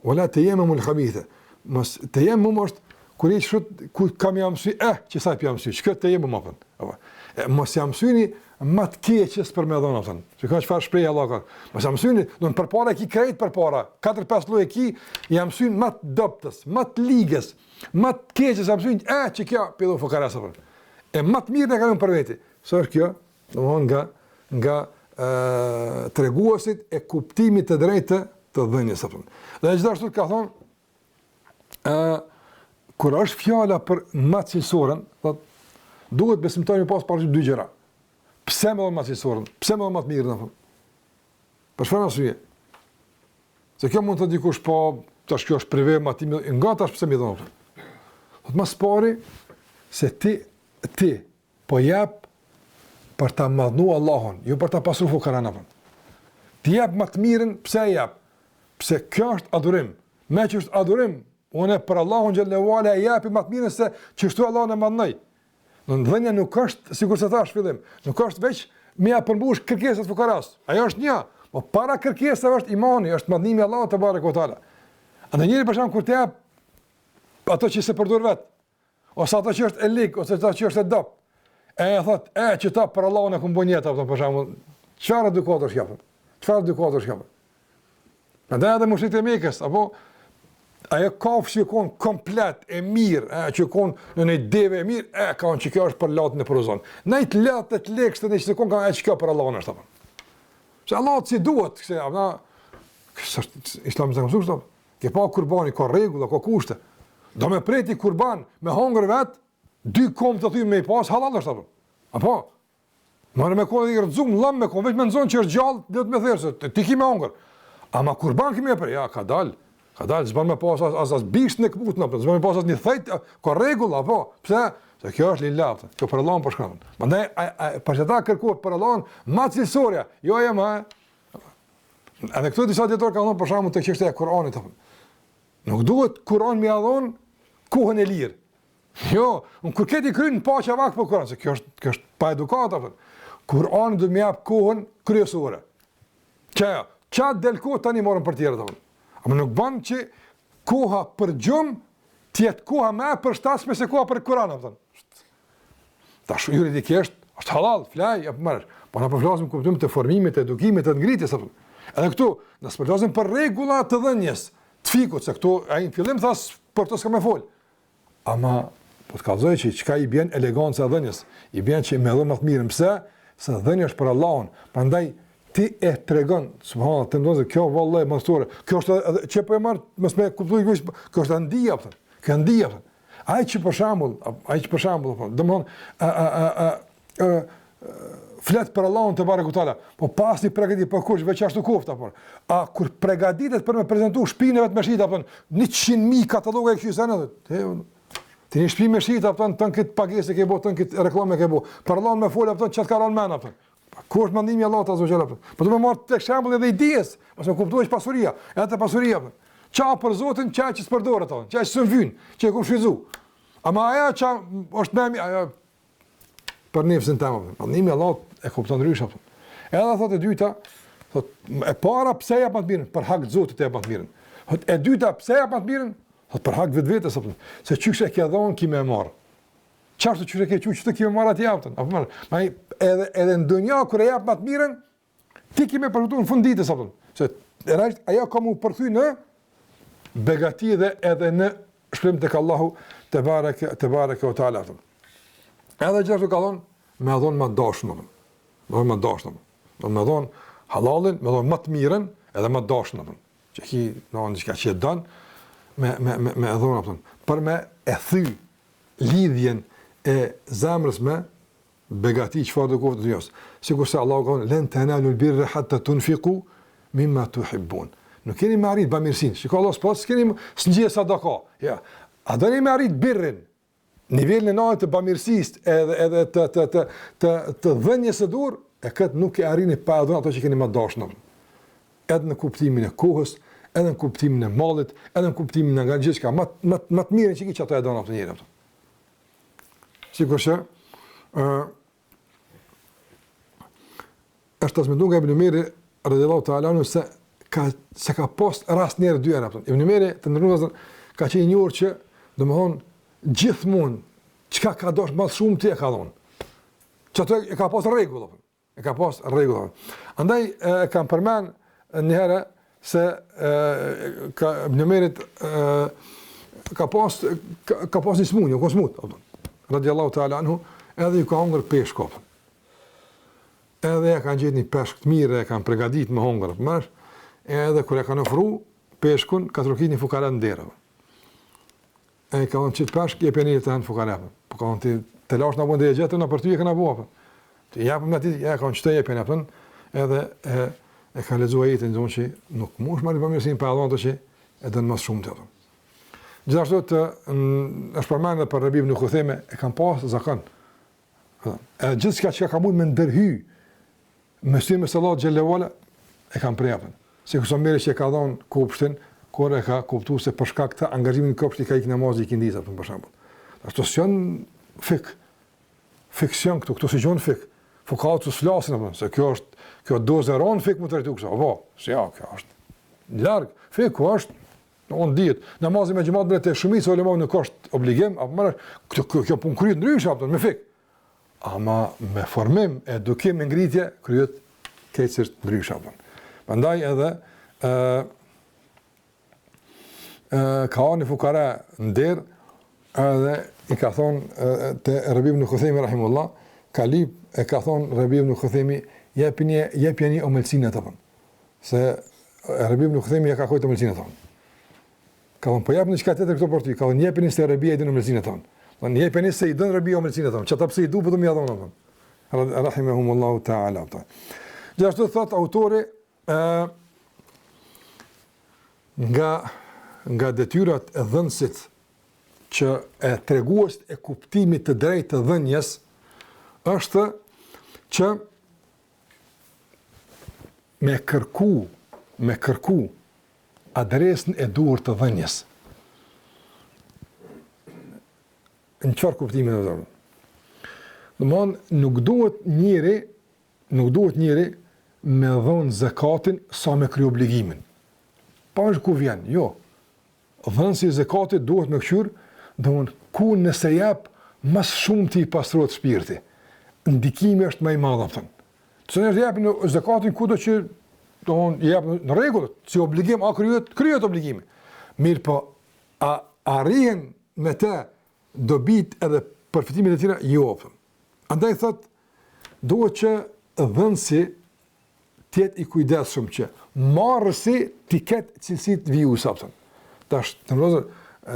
Wala tayammul khabitha. Mos tejemum është kur i shut ku kam jam sy eh që sa jam sy. Çka tejemum apo? Apo. E mos jam syni më të keqes për me dhënë apo. Se ka çfarë shpreh Allah ka. Mos jam syni, do të përpara ki krejt përpara. 4-5 lloje ki jam syn më të dobtës, më të ligës, më të keqes jam syn eh që kjo pillo fukara apo. E më të mirë e kanë për veti. Sa është kjo? Domthon nga nga ë treguesit e kuptimit të drejtë të dhënies apo. Dhe gjithashtu ka thonë ë kur është fjala për më cilësoren, thot duhet besimtari me pas parasysh dy gjëra. Pse me dhënë më cilësoren? Pse me dhënë më të mirën apo? Për çfarë arsye? Se kjo mund të dikush po tash kjo është prive më ti nga tash pse më dhënë. Thot më së pari se ti ti Po jep për ta madhnu Allahun, jo për ta pasru fukaran apo. Ti jep më të mirën, pse e jep? Pse kjo është adhurim? Meqë është adhurim, unë për Allahun xhelle ue ala e jepi më të mirën se qështu Allahun e madhnoj. Në dhënia nuk është, sikurse thash fillim, nuk është veç me ja përmbush kërkesat fukaras. Ajo është një, po para kërkesave është imani, është madhnimi i Allahut tebareke ue teala. Andaj njeri për shembull kur të jep ato që s'e përdor vet, ose ato që është e lig, ose ato që është e dobët. E e thot, e që ta për Allahun e kum bo nijet, apo për shembull, çfarë edukatë është kjo? Çfarë edukatë është kjo? Prandaj edhe mushrikët e Mekës, apo ajo kafshë që kon komplet e mirë, e që kon në një deve e mirë, e kanë që kjo është për Latin e për Uzan. Në të latë të lekshtë në që kon kanë e që kjo për Allahun është apo. Se Allah si duhet, kse, apo, kse është Islami s'ka mësuar kështu. Ke pa kurbani, ka rregulla, ka kushte. Do me pre ti kurban, me hongër vet, dy kom të thy me i pas, halal është apo. Apo? Marrë me kohë i rrëzum, lëm me kohë, veç me nxonë që është gjallë, do të me therë, se ti ki me hongër. Ama kurban ki me pre, ja, ka dal, ka dal, s'ban me pas as, as, as bisht në këput, në, s'ban me pas as një thejt, ka rregull, apo, pse? Se kjo është lillah, kjo për Allahun po shkon. Prandaj, a, a, për qata kërkohet për Allahun, ma cilësorja, jo e ma, Edhe këtu disa dijetarë kanë thënë për shembull te çështja e Kur'anit apo. Nuk duhet Kur'an me ia dhon kohën e lirë. Jo, unë kur këti kryen paça vakt për Kur'an, se kjo është kjo është pa edukatë apo. Kur'an duhet me jap kohën kryesore. Çka? Çka del kohë tani morën për tjerë apo. Ama nuk bën që koha për gjumë të jetë koha më e përshtatshme se koha për Kur'an apo. Tash juridikisht është halal, flaj apo marrësh. Po na po flasim në kuptim të formimit, të edukimit, të ngritjes apo. Edhe këtu, nëse po flasim për rregulla të dhënies, të fikhut, se këtu ai në fillim tha për të s'ka me fol. Ama po të kallzoj që çka i bjen eleganca e dhënies, i bjen që me dhënë më të mirën, pse? Se dhënia është për Allahun. Prandaj ti e tregon, subhanallahu, të ndonëse kjo vallahi madhështore, kjo është edhe që po e marr, mos me kuptoj kjo është ndija, apo. Kjo ndija, apo. Ai që për shembull, ai që për shembull, po, domthon, ë ë ë ë flet për Allahun tebareke ue teala, po pa asnjë përgatitje për kush veç ashtu kofta apo. A kur përgatitet për me prezantu shtëpinë vet me shit apo 100.000 kataloga e kësaj sene, te ti një shtëpi me shit apo tën këtë pagesë ke bë, tën këtë reklamë ke bë. Për Allahun me fol apo çka ka rënë mend apo. Ku është madhnimi i Allahut azze ue xhel? Po do të marr tek shembulli edhe i dijes, mos më kuptohet pasuria, edhe te pasuria. Po. Ça për Zotin, ça që s'përdoret ato, ça që s'm vyn, që e kum shfrytzu. Ama ajo që është më mirë, ajo për nefsin tem. Madhnimi i Allahut e kupton ndryshe apo. Edhe thotë e dyta, thotë e para pse jap më të mirën, për hak të Zotit e jap më të mirën. Thotë e dyta pse jap më të mirën, thotë për hak vetvetes apo. Se qysh e ke dhon ki me marr. Qashtu qysh e ke çu qashtu ki me marr atje apo. Apo marr. Ma edhe edhe në dunja kur e jap më të mirën, ti ki me përfitu në fund ditës apo. Se realisht ajo ka mu përthy në begati dhe edhe në shpërblim tek Allahu tebareke tebareke ve teala. Edhe gjithashtu ka thonë me dhon më dashur, me dhon më dashur. Do me dhon hallalin, me dhon më të mirën, edhe më dashur. Që ki, në në diçka që e don, me, me, me, me e dhonë, apëton, për me e thy lidhjen e zemrës me begati çfarëdo koftë të dynjasë. Sikurse Allahu ka thënë, "Len tanalu al-birra hatta tunfiqu mimma tuhibbun." Nuk keni me arrit bamirësinë. Shiko Allah s'po s'keni s'ngje sadaka. Ja. A doni me arrit birrin? Nivelin e lartë të bamirësisë edhe edhe të të të të të dhënies së duhur, e këtë nuk e arrini pa e dhënë ato që keni më dashur. Edhe në kuptimin e kohës, edhe në kuptimin e mallit, edhe në kuptimin e nga gjithçka, më më më të mirën që ki qato e don atë njeri. Sikur që ë është transmetuar nga Ibn Umeri radhiyallahu ta'ala anhu se ka se ka pas rast një herë dy herë apo. Ibn Umeri të nderuar ka qenë i njohur që domthon gjithmonë çka ka dash më shumë ti e ka dhon. Qato e ka pas rregull apo. E ka pas rregull. Andaj e, e kam përmend një herë se e, ka Ibn Umerit e, ka pas ka, ka pas një smunje, u kon smut, apo. Radiallahu ta'ala anhu, edhe ju ka hongër peshk, apo. Edhe ja kanë gjetë një peshk të mirë, e kanë përgatit me hongër, apo marr, edhe kur e kanë ofru peshkun, ka trokit një fukara në derë. E ka thonë qit peshk jepeni të hanë fukara. Po ka thonë ti telash na bën dhe gjetën na për ty e kanë bua. Ti japim na ti, ja ka thonë çto jepeni apo edhe e e ka lexuar ajetin thonë që nuk mund të marrë bamirësinë pa dhënë ato që e don më shumë të ato. Gjithashtu të është përmendur për Rebi ibn Khuthejme e kanë pas zakon. Edhe gjithçka që ka mund me ndërhy me synim të Allahut xhelle ve ala e kanë pre apën. Sikurse Omeri që e ka dhënë kopshtin, kur e ka kuptuar se për shkak të angazhimit në kopsht i ka ikë namazi i ikindisë apo për shembull. Ashtu s'janë fik. Fiksion këtu, këtu s'i gjon fik. Fukahat s'flasin apo se kjo është kjo dozë e rëndë fik më trajtu kështu. Apo, se ja, kjo është larg. Fiku është Në dihet, namazi me xhamat bre te shumica e ulemave nuk është obligim, apo më kjo kjo, kjo punë kryet ndryshe apo me fik. Ama me formim, edukim e ngritje kryet krejtësisht ndryshe apo. Prandaj edhe ë ë ka ardh një fukara në derë edhe i ka thonë te Rebi ibn Khuthejmi rahimullah, ka lyp e ka thonë Rebi ibn Khuthejmi jepini jepini omëlsinë atë. Se Rebi ibn Khuthejmi ja ka kujt omëlsinë atë. Ka thonë, po jepni diçka tjetër këto për ty. Ka thonë, jepni se Rebia i don omëlsinë atë. Thonë, jepni se i don Rebia omëlsinë atë. Qata pse i du, po do më ja dhon atë. Rahimehumullahu ta'ala. Gjithashtu thot autori ë nga nga detyrat e dhënësit që e tregues e kuptimit të drejtë të dhënies është që me kërku, me kërku adresën e duhur të dhënies. Në çfarë kuptimi do të thotë? Domthon nuk duhet njeri, nuk duhet njeri me dhon zekatin sa me kry obligimin. Pa është ku vjen, jo. Dhënësi i zekatit duhet me kqyr, domthon ku nëse jep më së shumti i pastrohet shpirti. Ndikimi është më i madh apo. Të njerëz japin zekatin kudo që domthon i jep në rregull, si obligim a kryet, kryet obligimi. Mirëpo, a arrihen me të dobit edhe përfitimet e tjera? Jo, apo. Andaj thot duhet që dhënësi të jetë i kujdesshëm që marrësi t'i ketë cilësitë vijuese, apo. Tash, të nderuar,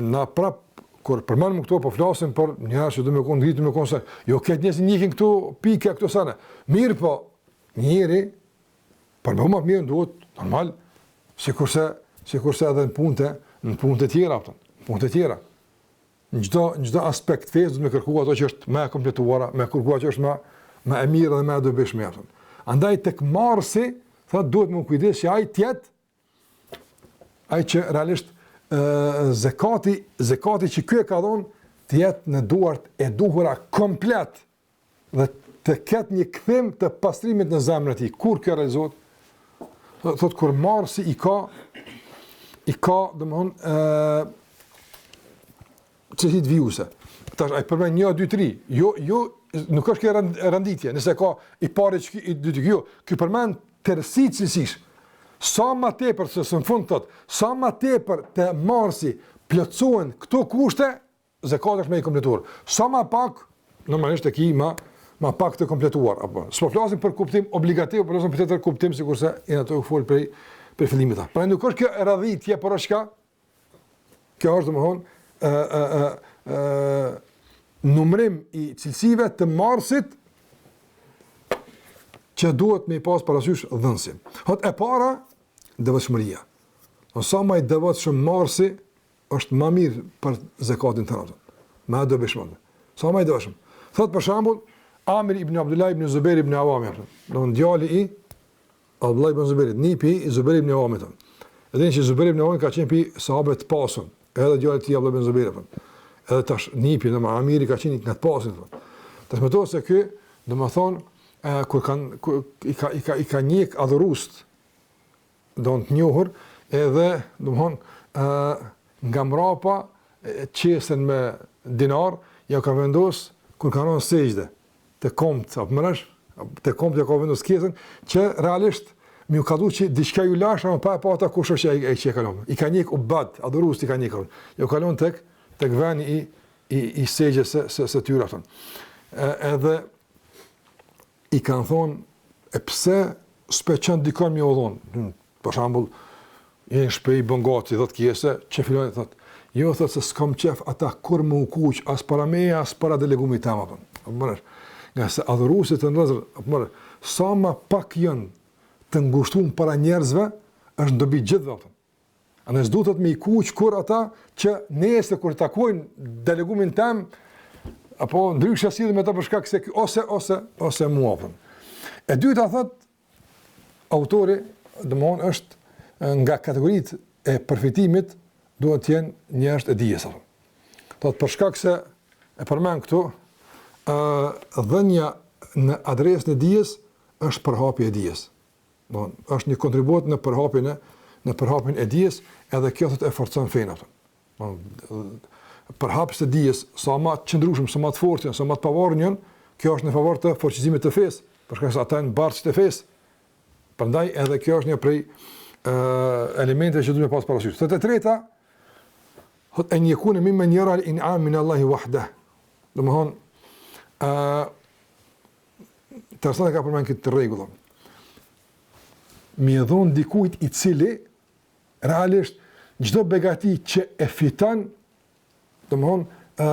na prap kur përmendim këto po flasim për njerëz që do me kon ngritur me kon se jo këtë njerëz ndjekin këto pika këto sene. Mirëpo, njeri për më më mirë duhet normal sikurse sikurse edhe në punë të në punë të tjera apo, punë të tjera. Në çdo në çdo aspekt fesë duhet me kërku ato që është më e kompletuara, me kërku ato që është më më e mirë dhe më e dobishme apo. Andaj tek marrësi thotë duhet me u kujdes që ai të jetë ai që realisht ë zekati, zekati që ky e ka dhënë të jetë në duart e duhura komplet dhe të ketë një kthim të pastrimit në zemrën e tij. Kur kjo realizohet? Thotë kur marrësi i ka i ka, domthon ë cilësitë vijuese. Tash ai përmend 1 2 3. Jo, jo, nuk është kjo renditje. Nëse ka i pari që i dyti jo, ky përmend tërësi cilësish. Sa më tepër se në fund thot, sa më tepër te marrësi plotësohen këto kushte, zekati është më i kompletuar. Sa më pak, normalisht e ki më më pak të kompletuar apo. S'po flasim për kuptim obligativ, po flasim për tjetër kuptim sikurse jena tu fol prej. prej fillimit. Pra nuk është kjo radhitje, por është çka? Kjo është domethënë ë ë ë ë numrim i cilësive të marrësit që duhet me i pas parasysh dhënësi. Thot e para devotshmëria. Do sa më i devotshëm marrësi është më mirë për zekatin tënd. Më e dobishme. Sa më i devotshëm. Thot për shembull Amir ibn Abdullah ibn Zubair ibn Awami, do djali i Abdullah ibn Zubairit, nipi i Zubair ibn Awamit. Edhe që Zubair ibn Awami ka qenë pi sahabëve të pasun, edhe djali i tij Abdullah ibn Zubairi. Edhe tash nipi domethënë Amiri ka qenë nga të pasun. Transmetohet se ky, domethënë, kur kanë kur i ka i ka i ka njek adhuruesit do të njohur edhe domthon ë nga mrapa qesen me dinar ja ka vendos kur ka rënë sexhde te komt, apo më rësh, te komt ja ka vendos qesen, që realisht me ju kallzu që diçka ju lash, ama pa e pa ata kush është ai që e ka lon. I ka njek ubad, adhuruesit i ka njek. Ju ka lon tek tek veni i i i sexhdes së së, së tyre aton. E, edhe i kanë thonë e pse s'pe çon dikon me ju dhon. Për shembull, je në shtëpi bën gati 10 qese, që fillon thotë, jo thotë se s'kam qef ata kur me u kuq as para meje as para delegumit tem apo. Apo më Ngase adhuruesit të nderuar, apo më sa më pak janë të ngushtuar para njerëzve, është dobi gjithëve apo. Andaj s'duhet me i kuq kur ata që nesër kur takojnë delegumin tem, apo ndryshe sillen me ta për shkak se ose ose ose mua apo. E dyta thot autori, domthon është nga kategoritë e përfitimit duhet të jenë njerëzit e dijes apo. Thot për shkak se e përmend këtu ë dhënia në adresën e dijes është përhapje e dijes. Do është një kontribut në përhapjen e në përhapjen e dijes, edhe kjo thotë e forcon fenë atë. Do përhapës të dijes, sa më të qëndrueshëm, sa më të fortë janë, sa më të pavarur janë, kjo është në favor të forcizimit të fesë, për shkak se ata janë bartës të fesë. Prandaj edhe kjo është një prej ë elementeve që duhet me pas parasysh. Thotë e treta, thotë en jekune mimmen jera el-in'am min Allahi wahdah. Domthon ë Interesant e ka përmend këtë rregull. Me i dhon dikujt i cili realisht çdo begati që e fiton, domthon ë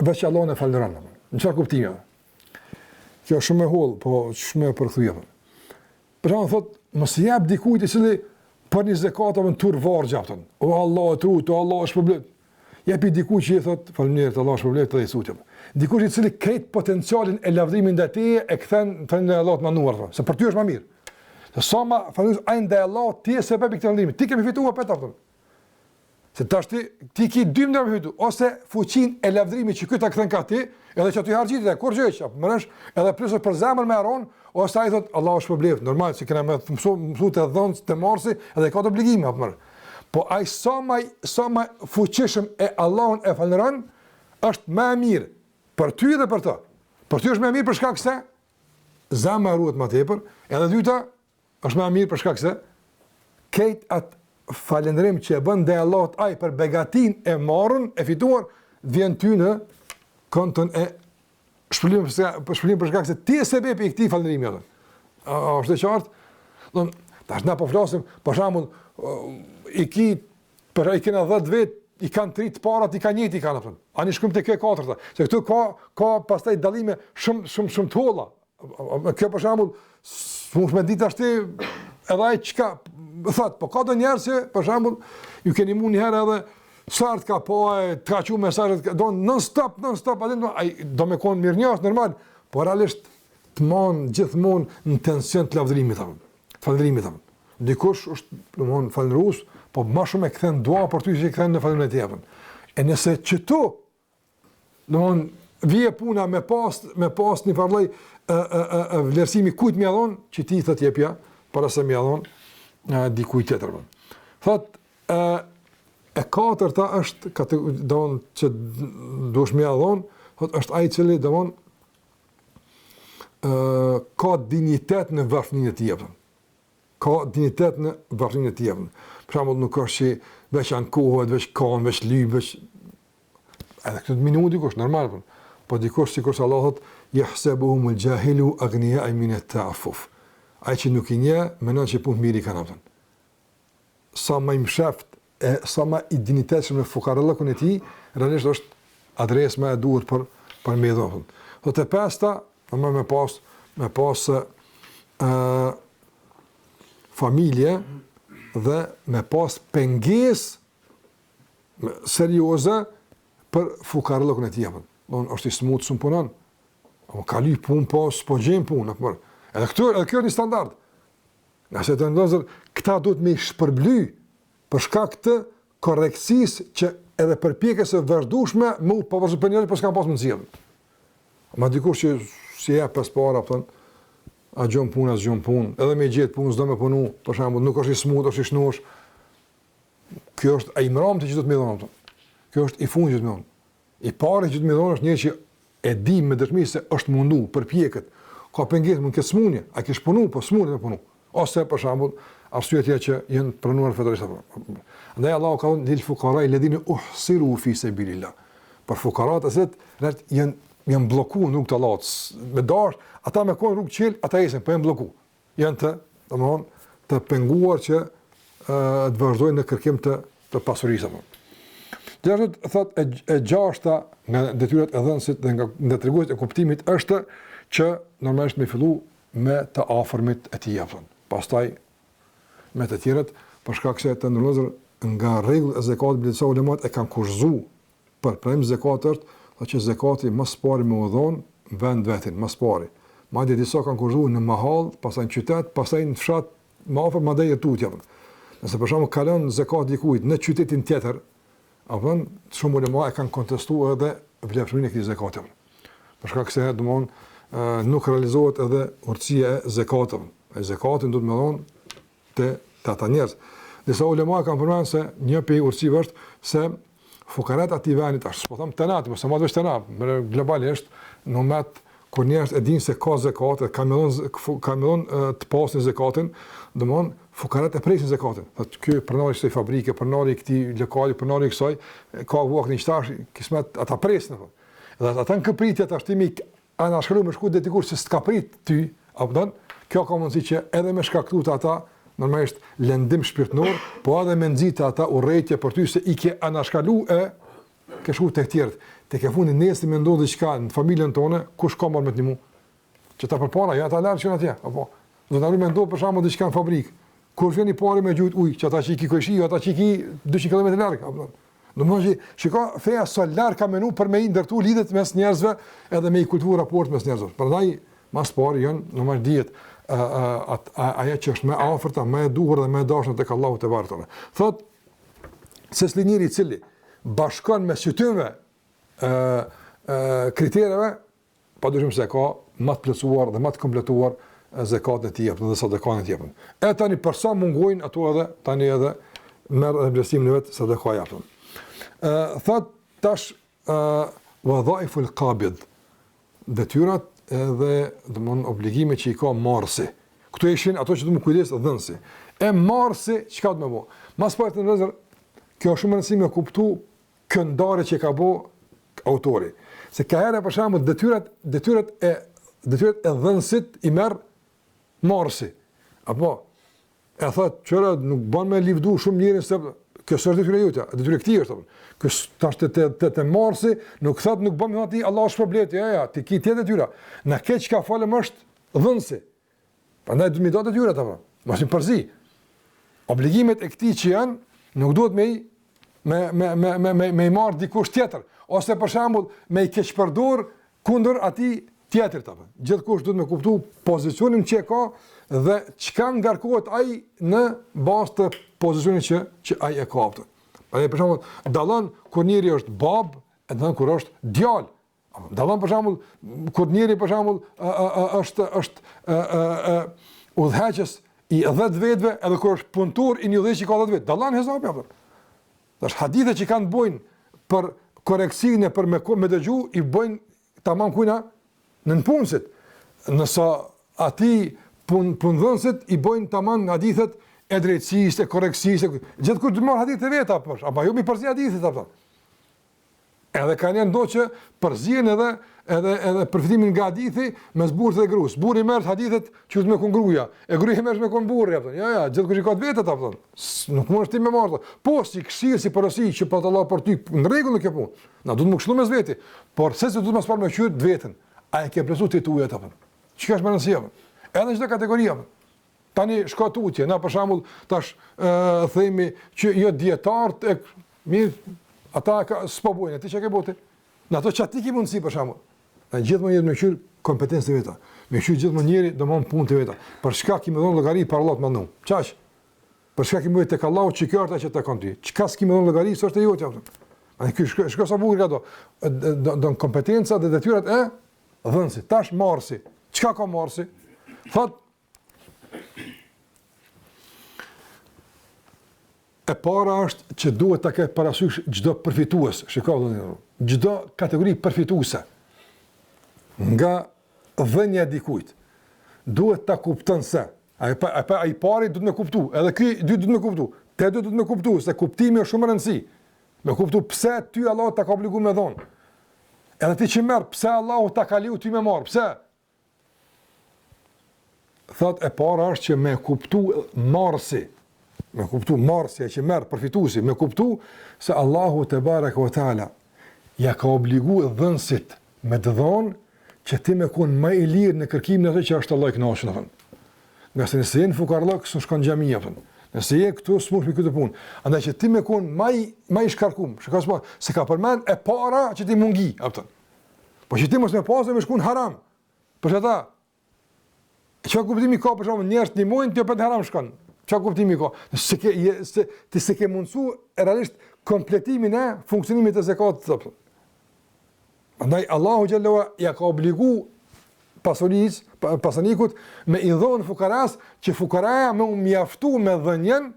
veç Allahun e falënderon. Në çfarë kuptimi? Kjo është shumë e hollë, po shumë e përkthyer. Për shembull thot, mos i jap dikujt i cili për një zekat apo turr vargje apo. O Allah të rujt, o Allah shpërbleft. Jepi dikujt që i thot, faleminderit Allah shpërbleft dhe i sutëm. Dikush i cili krejt potencialin e lavdrimit ndaj teje e kthen në falënderim ndaj Allahut të madhëruar, thotë, se për ty është më mirë. Se sa më falënderues ai ndaj Allahut, ti je sebeb i këtij falënderimi. Ti ke me fituar apet apo. Se tash ti ti ki dy mënyra me fitu, ose fuqinë e lavdrimit që ky ta kthen ka ti, edhe që aty harxhit dhe kurrgjë që apo mëresh, edhe plus për zemër me aron, ose ai thot Allahu shpërbleft, normal se kena me të mësu, mësu të dhënë të marrësi, edhe ka të obligime apo mërë. Po ai sa më sa më fuqishëm e Allahun e falënderon, është më e mirë për ty dhe për të. Për ty është më e mirë për shkak se zemra ruhet më tepër, edhe dyta është më e mirë për shkak se krejt atë falënderim që e bën ndaj Allahut ai për begatinë e marrun, e fituar, vjen ty në konton e shpërblim për shpërblim për shkak se ti je sebepi i këtij falënderimi atë. A, a është e qartë? Do tash na po flasim, për shembull, i ki për ai kena 10 vet, i kanë tri të parat, i kanë njëjtë i kanë apo. Ani shkojmë te kjo e katërta, se këtu ka ka pastaj dallime shumë shumë shumë të holla. Kjo për shembull, s'mund me ditë tash ti edhe ai çka thot, po ka do njerëz që për shembull ju keni mu një herë edhe sa herë të ka pa, e, të ka çu mesazhet, do non stop, non stop, atë do ai do me kon mirënjohës normal, po realisht të man gjithmonë në tension të lavdërimit apo, të falënderimit apo. Dikush është, domthon, falënderues, po më shumë e kthen dua për ty se e kthen në falënderim të jepën. E nëse qëtu Domthon vije puna me pas me pas një farë lloj ë ë ë ë vlerësimi kujt me ia dhon, që ti thot jepja para se me ia dhon dikujt tjetër. Thot ë e katërta është katë domthon që duhesh me ia dhon, thot është ai i cili domthon ë ka dinjitet në varfërinë e tij. Ka dinjitet në varfërinë e tij. Për shembull nuk është që veç ankohet, veç kan, veç lyp, veç Edhe këtë të minu dikush, normal, po, po dikush sikurse Allahu thot, jahsebuhumul xhahilu agnijae mine teafuf. Ai që nuk i njeh, menon që punët mirë i kanë, apo. Sa më i msheft e sa më i dinjitetshëm në fukarallëkun e tij, realisht është adresë më e duhur për për me dhënë. Thotë e pesta, do me pas me pas ë familje dhe me pas pengesë serioze për fukarallëkun e tij apo. Don është i smut s'un punon. Apo ka lyp punë po s'po gjen punë apo. Edhe këtu edhe kjo është një standard. Ngase të nderuar, këta duhet me i shpërbly për shkak të korrektësisë që edhe përpjekjes së vazhdueshme me u pavarësu prej njerëzve, po s'kan pas mundësi. Ma dikush që s'i jep pesë para, po a gjon punë, a s'gjon punë, edhe me gjet punë, s'do me punu, për shembull, nuk është i smut, është i shnosh. Kjo është ai mramti që do të më dhënë. Kjo është i fundit që do të më dhënë. I pari që do të më dhënë është një që e di me dëshmi se është mundu, përpjeket, ka pengesë, mund të ketë smunje, a kish punu, po s'mundet me punu. Ose për shembull, arsye tjera që janë pranuar fetarisht apo. Andaj Allahu ka thënë lil fuqara alladhina uhsiru fi sabilillah. Për fukarat të cilët realisht janë janë bllokuar në rrugë të Allahut. Me dash, ata me kon rrugë çel, ata ecin, po janë bllokuar. Janë të, domthon, të penguar që të vazhdojnë në kërkim të të pasurisë apo. Gjithashtu thot e, e gjashta nga detyrat e dhënësit dhe nga nga treguesit e kuptimit është që normalisht me fillu me të afërmit e tij apo. Pastaj me të tjerët, për shkak se të nderuar nga rregullat e zekatit disa ulemat e kanë kushtëzu për pranim zekat është thotë që zekati më së pari me u dhon në vend vetin, më së pari. Madje disa kanë kushtëzu në mahall, pastaj në qytet, pastaj në fshat më afër madje e tutje. Nëse për shembull kalon zekat dikujt në qytetin tjetër, apo shumë ulema e kanë kontestuar edhe vlefshmërinë e këtij zekati. Për shkak se domthon nuk realizohet edhe urtësia e zekatit. E zekatin duhet me dhon te te ata njerëz. Disa ulema kanë përmendur se një prej urtësive është se fukarat atij vendit, tash s'po them te na, po s'e veç te na, globalisht në umet kur njerëzit e dinë se ka zekat, kanë me dhon kanë me dhon të pasun zekatin, domthon fukarat e presin zekatin. Thotë ky pronari i kësaj fabrike, pronari i këtij lokali, pronari i kësaj, ka vaktin qetash, kismet ata presin apo. Dhe ata në këtë pritje tash ti me i anashkalu me shku deri dikur se s'ka prit ty, a kupton? Kjo ka mundësi që edhe me shkaktu te ata normalisht lëndim shpirtëror, po edhe me nxit te ata urrejtje për ty se i ke anashkalu e ke shku tek tjerët. Tek e fundit nesër me ndodh diçka në familjen tonë, kush ka marrë me të ndihmu? Që ta përpara, jo ata larg që janë atje, apo. Do të me ndodh për shembull diçka në fabrikë. Kush vjen i pari me gjujt ujë, që ata që i ki kojshi, jo ata që i ki 200 km larg, apo. Domethënë që shiko feja sa larg ka menu për me i ndërtu lidhjet mes njerëzve edhe me i kultivu raport mes njerëzve. Prandaj ma s'pari janë normal dihet ë ë ajo që është më e afërta, më e duhur dhe më e dashur tek Allahu tebareke ve teala. Thot secili njeri i cili bashkon mes qëtyve ë ë kritereve pa dyshim se ka më të plotësuar dhe më të kompletuar zekatin e tij apo dhe sadakanë e tij. E tani për sa mungojnë ato edhe tani edhe merr edhe vlerësimin e vet sadakaja apo. Ë thot tash ë wadhaiful qabid detyrat edhe domthon obligimet që i ka marrësi. Këto ishin ato që do me u kujdes dhënësi. E marrësi çka do me bo? Ma s'pari të nderuar, kjo është shumë rëndësi me kuptu kjo ndarje që ka bo autori. Se ka herë për shembull detyrat detyrat e detyrat e dhënësit i merr marrësi. Apo e thot çora nuk bën me livdu shumë njerin se kjo s'është detyra jote, detyra e këtij është apo. Kjo tash te te te, te marrësi nuk thot nuk bën me ti Allahu shpërblet, jo jo, ti ki tjetër detyra. Na keq ka folëm është dhënësi. Prandaj duhet me i da detyrat apo. Mos i përzi. Obligimet e këtij që janë nuk duhet me i me me me me me, me i marr dikush tjetër ose për shembull me i keqpërdor kundër atij tjetrit apo. Gjithkush duhet me kuptu pozicionin që e ka dhe çka ngarkohet ai në bazë të pozicionit që që ai e ka apo. Prandaj për shembull dallon kur njeri është bab, e dallon kur është djalë. Dallon për shembull kur njeri për shembull është është ë ë ë udhëheqës i 10 vetëve edhe kur është punëtor i një udhëheqësi ka 10 vetë. Dallon hesapi apo. Tash hadithe që kanë të bëjnë për korrektësinë për me me dëgju i bëjnë tamam kujna nëpunësit. Nësa atij pun punëdhënësit i bëjnë tamam hadithet e drejtësisë, e korrektësisë, gjithkush të marr hadithet e veta apo, apo jo mi përzi hadithet apo. Edhe ka njerëz ndodh që përzihen edhe edhe edhe përfitimin nga hadithi mes burrit dhe gruas. Burri merr hadithet që me kon gruaja, e gruaja merr me kon burri, apo. Jo, jo, gjithkush i ka të vetat, apo. Nuk mundesh ti me marrë. Po si këshillë, si porosi që po Allah për ty në rregull kjo punë. Na duhet me këshillu mes veti, por se se duhet më parë me kqyr të veten. A e ke plotësuar ti tuajat apo? Çka është më rëndësi apo? Edhe në çdo kategori apo. Tani shko tutje, na për shembull tash ë themi që jo dijetarët e mirë ata ka s'po bojnë, ti çka ke bo ti? Në ato që ti ke mundësi për shembull. Na gjithmonë jemi me kqyr kompetencën e veta. Me kqyr gjithmonë njeri domon punë të veta. Për çka ki me dhon llogari para Allahut më Qaq. Për çka ki me tek Allahu që kjo është ajo që takon ty. Çka s'ki me dhon llogari, s'është e jotja. Ai ky shko, shko sa bukur ka do. Do, do kompetenca dhe detyrat e dhënësit. Tash marrësi. Çka ka marrësi? Thot E para është që duhet ta ketë parasysh çdo përfitues, shiko vëllezër, çdo kategori përfituese nga dhënia e dikujt duhet ta kupton se ai pa ai pa ai pari duhet me kuptu, edhe ky i dytë duhet me kuptu, të dy duhet me kuptu se kuptimi është shumë rëndësi. Me kuptu pse ty Allahu ta ka obligu me dhon. Edhe ti që merr, pse Allahu ta ka leju ty me marr, pse? Thot e para është që me kuptu marrësi, me kuptu marrësi e që merr përfituesi, me kuptu se Allahu tebareke ve teala ja ka obligu dhënësit me të dhonë që ti me konë më i lirë në kërkimin e asaj që është Allahu i kënaqur, në thënë. Ngase nëse je në fukarllëk, s'un shkon në xhami, apo. Nëse je këtu, s'mund me këtë punë. Andaj që ti me konë më i më i shkarkum, shiko s'po, se ka përmend e para që ti mungi, apo. Po që ti mos me pasë me shku në haram. Për çata? Çka kuptimi ka për shembull njerëz të ndihmojnë ti për haram shkon. Çka kuptimi ka? Se ke je, se ti s'e ke mundsu realisht kompletimin e funksionimit të zekatit apo. Andaj Allahu xhelle ue ala ja ka obligu pasurisë, pasanikut me i dhon fukaras që fukaraja me u mjaftu me dhënien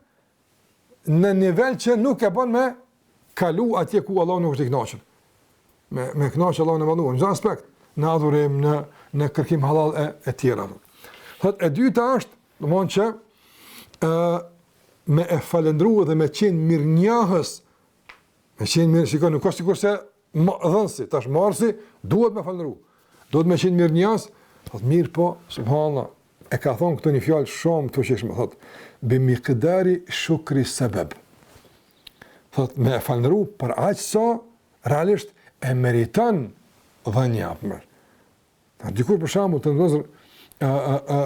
në nivel që nuk e bën me kalu atje ku Allahu nuk është i kënaqur. Me me kënaq Allahun e madhëruar në çdo aspekt, në adhurim, në në kërkim hallall e e tjera. Thot e dyta është, domthon që ë me e falendru dhe me qenë mirënjohës, me qenë mirë, shikoj, nuk është sikurse dhënësi, tash marrësi duhet me falendru. Duhet me qenë mirënjohës, thot mirë po, subhanallah, e ka thonë këtu një fjalë shumë të fuqishme, thot bi miqdari shukri sebeb. Thot me e falendru për aq sa realisht e meriton dhënia apo më. Ta dikur për shembull të ndozër ë ë ë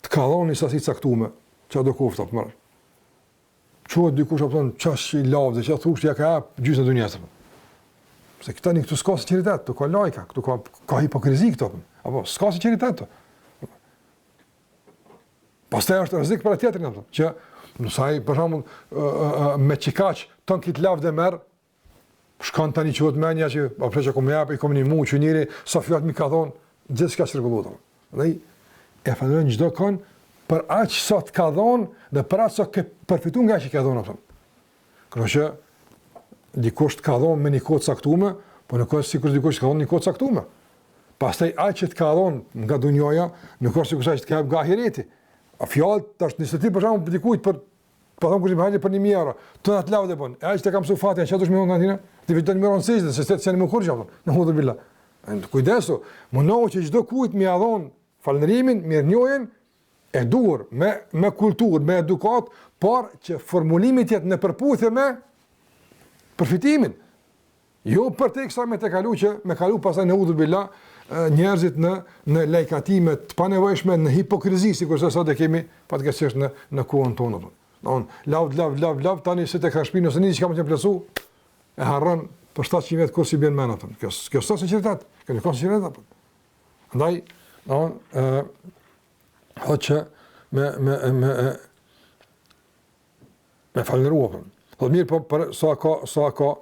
të ka dhënë një sasi të caktuar, çka do koftë apo më. Çohet dikush apo thon çash i lavde, çka thosh ja ka jap gjysmën e dunjas. Se këta një këtu s'ka sinqeritet, këtu ka lajka, këtu ka ka hipokrizi këtu. Apo s'ka sinqeritet këtu. Pastaj është rrezik për tjetrin apo, që nëse ai për shembull me çikaç ton kit lavde merr, shkon tani çohet mendja që po pse që kom jap i kom nimu që njëri sa fjalë mi ka thon, gjithçka qarkullohet. Dhe e falënderon çdo kon për aq sa të ka dhon dhe për aq sa ke përfituar nga që ka dhon apo. Kështu që dikush të ka dhon me një kohë të caktuar, po nuk është sikur dikush të ka dhon një kohë të caktuar. Pastaj ai që të ka dhon nga dunjaja, nuk është sikur ai që të ka nga ahireti. A fjalë tash nëse ti për shembull dikujt për po thon kush më hajde për 1000 euro, të atë lavde bën. E ai që të ka mësu Fatiha, çfarë dush më thonë aty? Ti vjen më rëndësishme se se më kurrë apo. Neudhubillah. Kujdesu, mundohu që çdo kujt me ia dhon falënderimin, mirënjohjen e duhur, me me kulturë, me edukat, por që formulimi të jetë në përputhje me përfitimin. Jo për të kësaj me të kalu që me kalu pastaj neudhubillah njerëzit në në lajkatime të panevojshme në hipokrizi sikurse sot e kemi fatkeqësisht në në kohën tonë. Don lav lav lav lav tani si të ka shpinë ose një çka më të plotsu e harron për 700 vjet kur s'i bën mend atë. Kjo kjo s'është sinqeritet, kjo nuk është sinqeritet apo. Andaj, don ë thotë që me me me me falënderu apo. Po mirë, po për sa ka sa ka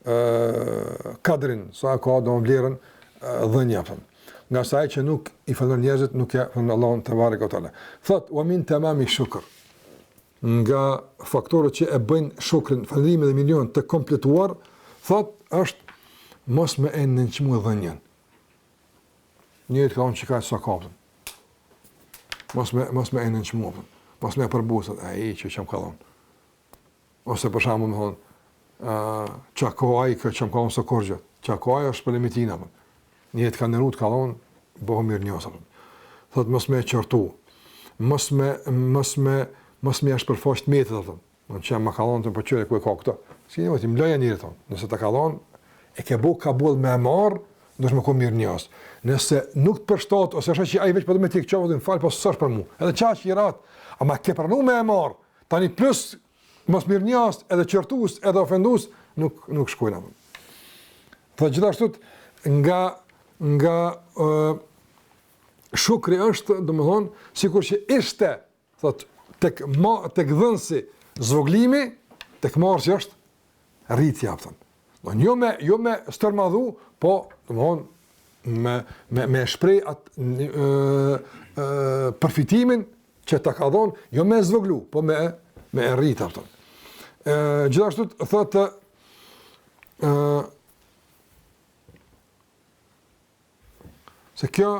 ë kadrin, sa ka do vlerën dhënia apo. Ngase ai që nuk i falënderon njerëzit nuk e falënderon Allahun tebareke ve teala. Thot wa min tamami shukr. Nga faktorët që e bëjnë shukrin, falënderimin dhe mirënjohjen të kompletuar, thot është mos me e nënçmu dhënien. Njëri të ka që ka sa ka. Mos me mos me e nënçmu. Mos me përbuzë, ai që çam ka dhon. Ose për shembull më thon. Ë, çka ka ai kë që më ka dhënë kurrgjë. Çka ka ai është problemi i tina. Një të ka nderu të ka dhënë, bëhu mirënjohës. Thot mos me qortu. Mos me mos me mos me ia shpërfaq të metat atë. Do të thotë më ka dhënë të po qyre ku e ka këto. Si ne ti mloja njëri thonë, nëse ta ka dhënë e ke bo kabul me e marr, duhesh me kon mirënjohës. Nëse nuk të përshtat ose është që ai veç po do me të qoftë, më fal, po s'është për mua. Edhe çaq i rat, ama ke pranu me e marr. Tani plus mos mirënjohës, edhe qortues, edhe ofendues, nuk nuk shkojnë apo. Dhe gjithashtu nga nga ë shukri është, domethënë, sikur që ishte, thot tek ma tek dhënësi zvoglimi, tek marrësi është rritja, apo. Do jo me jo me stërmadhu, po domethënë me me me shpreh atë ë ë përfitimin që ta ka dhon, jo me zvoglu, po me me e rrit apo. Ë gjithashtu thotë ë se kjo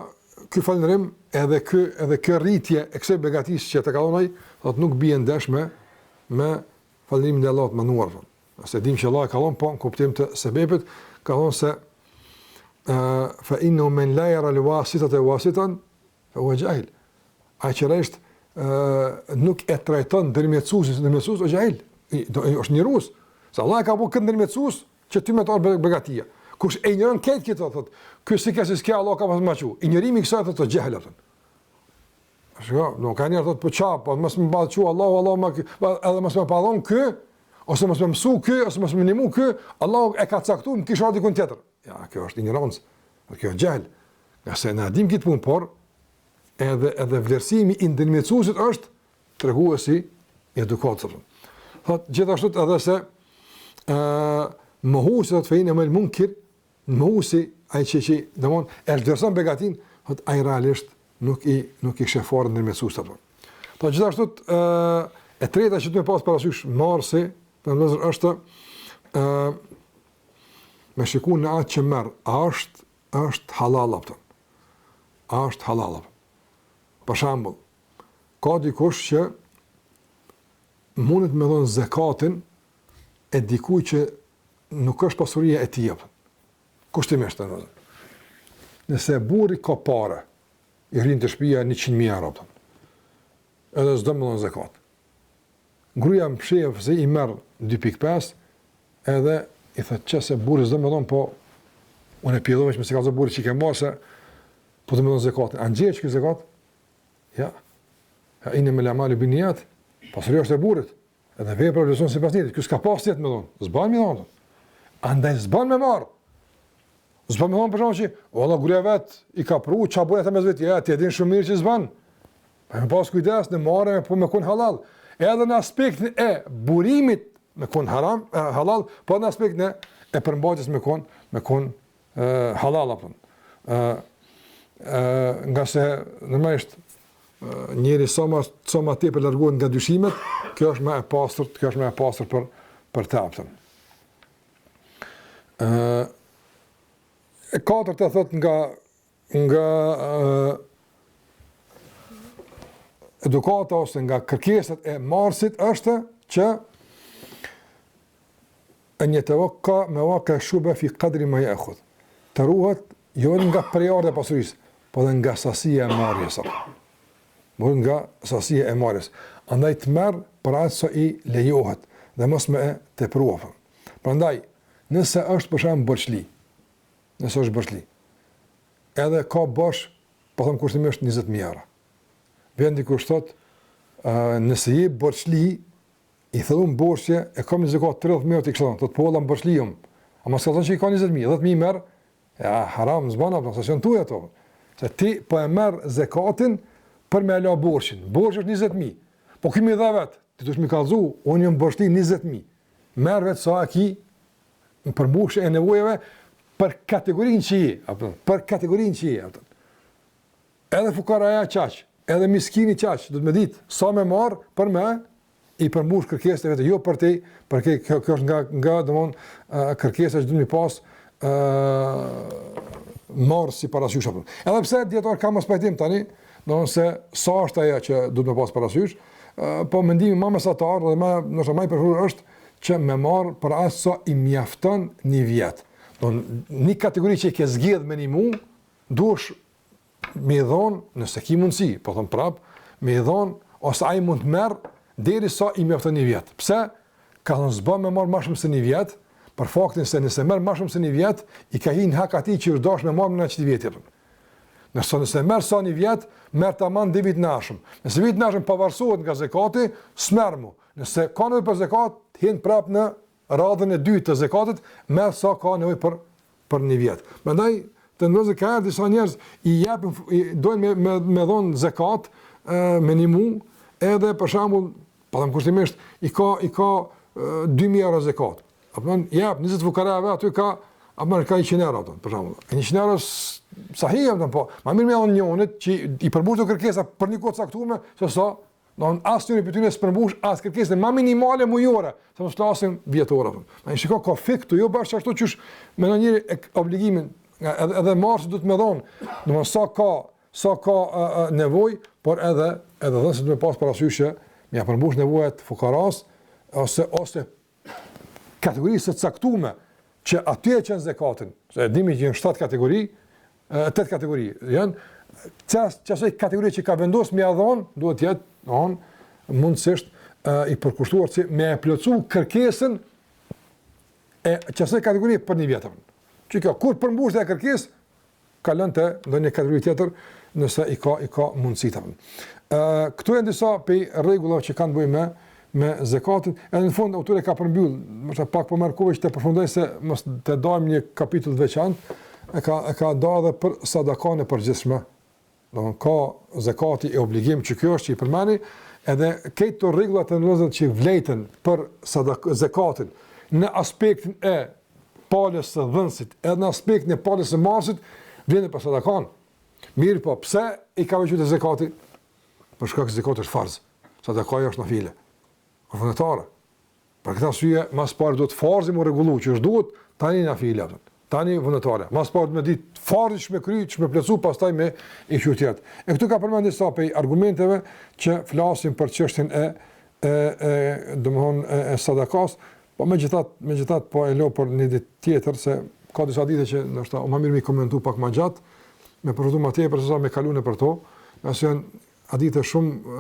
ky falënderim edhe ky edhe kjo rritje e kësaj begatisë që ta ka dhënë ai, thotë nuk bie ndesh me me falënderimin e Allahut të madhëruar. Se dim që Allah e ka dhënë po në kuptim të sebepit, ka thënë se ë fa innu men la yara al-wasitata wasitan Fa huwa jahil. Ai që realisht ë nuk e trajton ndërmjetësuesin si ndërmjetësues, është jahil. Do është injorues. Se Allah e ka bërë këtë ndërmjetësues që ty me të ardhë begatia. Kush e injoron këtë këtë thotë, ky si ka si s'ka Allah ka pas ma çu. Injorimi i kësaj thotë xhehl atë. Shiko, nuk ka njerëz thotë po ça, po mos më pa çu Allahu, Allahu më edhe mos më pa dhon ky, ose mos më mësu ky, ose mos më ndihmu ky, Allahu e ka caktuar më kish ardhur dikun tjetër. Ja, kjo është injorancë. Kjo është xhehl. Ngase ne dim këtë punë, por edhe edhe vlerësimi i ndërmjetësuesit është treguesi i edukatës. Thot gjithashtu edhe se ë mohuesi thot fe inne el munkir, mohuesi ai që që domon e vlerëson begatin, thot ai realisht nuk i nuk i sheh fare ndërmjetësuesit apo. Po gjithashtu ë e treta që duhet pas parasysh marrësi, domethënë është ë me shiku në atë që merr, a është është halal apo? A është halal apo? Për shembull, ka dikush që mundet me dhon zekatin e dikujt që nuk është pasuria e tij apo. Kushtimisht domethënë. Nëse burri ka pare, i rrin te shtëpia 100.000 euro apo. Edhe s'do me dhon zekat. Gruaja mshef se i merr 2.5 edhe i thotë që se burri s'do me dhon po unë e pjellova që më se ka burri që ke marrë se po do me dhon zekatin. A ngjesh ky zekat? Ja. Ja innemel a'malu bin-nijat. Pasuria është e burrit. Edhe vepra vlerësohen sipas nijetit. Ky s'ka pas nijet me dhon. S'ban me dhon. Andaj s'ban me marr. S'ban me dhon për shembull që valla gruaja vet i ka pru çka bën ata mes veti. Ja, ti e din shumë mirë që s'ban. Pa me pas kujdes në marrje me po me kon halal. Edhe në aspektin e burimit me kon haram, e, halal, po në aspektin e, e përmbajtjes me kon me kon e, halal apo. Ë ë ngase normalisht njeri sa më sa më tepër largohet nga dyshimet, kjo është më e pastër, kjo është më e pastër për për të aptën. Ë e katërta thot nga nga edukata ose nga kërkesat e marrësit është që en jetevekka mevaki shubhe fi kadri ma je'khudh. Të ruhet jo vetëm nga prejardhja e pasurisë, po edhe nga sasia e marrjes. Por nga sasia e marrjes. Andaj të merr për atë sa i lejohet dhe mos me e tepru. Prandaj, nëse është për shembull borxhli, nëse është borxhli. Edhe ka borxh, po them kushtimisht 20000 euro. Vjen dikush thot, ë nëse je borxhli, i thellum borxhe, e kam një zekat 30000 euro ti kështu, thot po valla borxhli jam. Ama s'ka thonë që i ka 20000, 10000 merr, ja haram s'ban apo se janë tuaj ato. Se ti po e merr zekatin për me la borxhin. Borxhi është 20000. Po ky m'i dha vet, ti duhet mi kallzu, unë jam borxhli 20000. Merr vet sa e ki në përmbushje e nevojave për kategorinë që je, apo për kategorinë që je, apo. Edhe fukaraja qaq, edhe miskini qaq, do të me ditë sa me marr për me i përmbush kërkesat e veta, jo për te, për ke, kjo, kjo është nga nga domon kërkesa që duhet mi pas ë marr si parasysh apo. Edhe pse dijetarët kanë mospajtim tani, domthon se sa është ajo që duhet me pas parasysh, po mendimi më mesatar dhe më ndoshta më i preferuar është që me marr për aq sa i mjafton një vjet. Do një kategori që i ke zgjedh me nimu, duhesh me i dhon, nëse ki mundësi, po thom prap, me i dhon ose ai mund të merr derisa i mjafton një vjet. Pse? Ka thonë s'bën me marr më shumë se një vjet, për faktin se nëse merr më shumë se një vjet, i ka hi në hak atij që është dashur me marr në qët vjet. Nëse nëse merr sa një vjet, merr tamam dhe vitin e ardhshëm. Nëse vitin e ardhshëm pavarësohet nga zekati, s'merr më. Nëse ka nevojë për zekat, hin prap në radhën e dytë të zekatit, merr sa ka nevojë për për një vjet. Prandaj të nderuar ka herë disa njerëz i japin i dojnë me me me dhon zekat ë me nimu, edhe për shembull, po them kushtimisht, i ka i ka 2000 euro zekat. Apo jep 20 fukarave aty ka apo ka 100 euro apo për shembull. 100 euro sahi apo po, më mirë me dhon njërit që i përmbush kërkesa për një kohë të caktuar, se sa Do të asnjëri prej tyre s'përmbush as kërkesën më minimale mujore, se mos flasim vjetore. Ai shiko ka fik jo bash ashtu qysh mendon njeri e obligimin, edhe edhe marrësi duhet me dhon, domthon sa ka sa ka nevojë, por edhe edhe dhënësi duhet me pas parasysh që me ja përmbush nevojat fukaras ose ose kategorisë së caktume që aty e çon zekatin, se e dimi që janë 7 kategori, 8 kategori, janë qas qasaj kategori që ka vendos me ia dhon, duhet të jetë, don, mundësisht i përkushtuar që me e plotsu kërkesën e qasaj kategorie për një vjet. Që kjo kur përmbushet ajo kërkesë, kalon te ndonjë kategori tjetër nëse i ka i ka mundësitë. Ë këto janë disa prej rregullave që kanë të bëjnë me me zekatin. Edhe në fund autori ka përmbyll, më shumë pak po merr kohë që të përfundoj se mos të dajmë një kapitull të veçantë, e ka e ka da edhe për sadakanë e përgjithshme. Do ka zekati e obligim që kjo është që i përmeni, edhe këto rregulla të nderuar që vlejtën për sadak, zekatin në aspektin e palës së dhënësit, edhe në aspektin e palës së marrësit, vlen për sadakan. Mirëpo, pse i ka veçu te zekati? Për shkak se zekati është farz. Sadakaja është nafile. Është vullnetare. Për këtë arsye, ma s'pari duhet farzi mu rregullu, që është duhet, tani nafile, tani vullnetare. Ma s'pari me ditë farzin që me kry, që me plotsu, pastaj me i kqyr tjerat. E këtu ka përmend disa prej argumenteve që flasin për çështjen e e e domthon e, e sadakas, po megjithatë, megjithatë po e lë për një ditë tjetër se ka disa ditë që ndoshta më mirë me komentu pak më gjatë, me përfundu më tepër se sa me kalu nëpër to, ngase janë hadithe shumë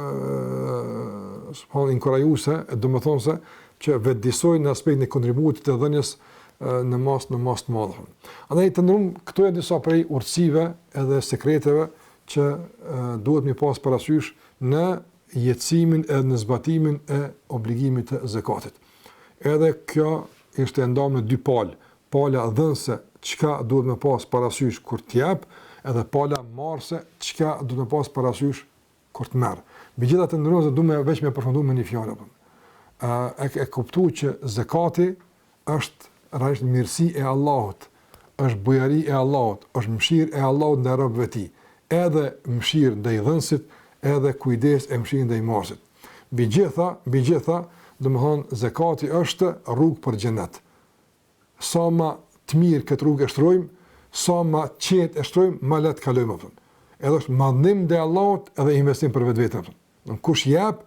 subhanallahu inkurajuese, domethënë që vetëdijsojnë në aspektin e kontributit të dhënies në masë në masë të madhe. Andaj të nderuar këto janë disa prej urtësive edhe sekreteve që duhet mi pas parasysh në jetësimin edhe në zbatimin e obligimit të zekatit. Edhe kjo ishte e ndarë në dy palë, pala dhënëse çka duhet me pas parasysh kur të jep, edhe pala marrëse çka duhet me pas parasysh kur të merr. Megjithatë të nderuar du me veç me përfundu me një fjalë apo. Ë e, e kuptu që zekati është realisht mirësi e Allahut, është bujari e Allahut, është mëshirë e Allahut ndaj robëve të tij, edhe mëshirë ndaj dhënësit, edhe kujdes e mëshirë ndaj marrësit. Mbi gjitha, mbi gjitha, domethënë zekati është rrugë për xhenet. Sa ma të mirë këtë rrugë e shtrojmë, sa ma qetë e shtrojmë, ma lehtë kalojmë apo. Edhe është madhnim ndaj Allahut edhe investim për vetveten apo. Do kush jep,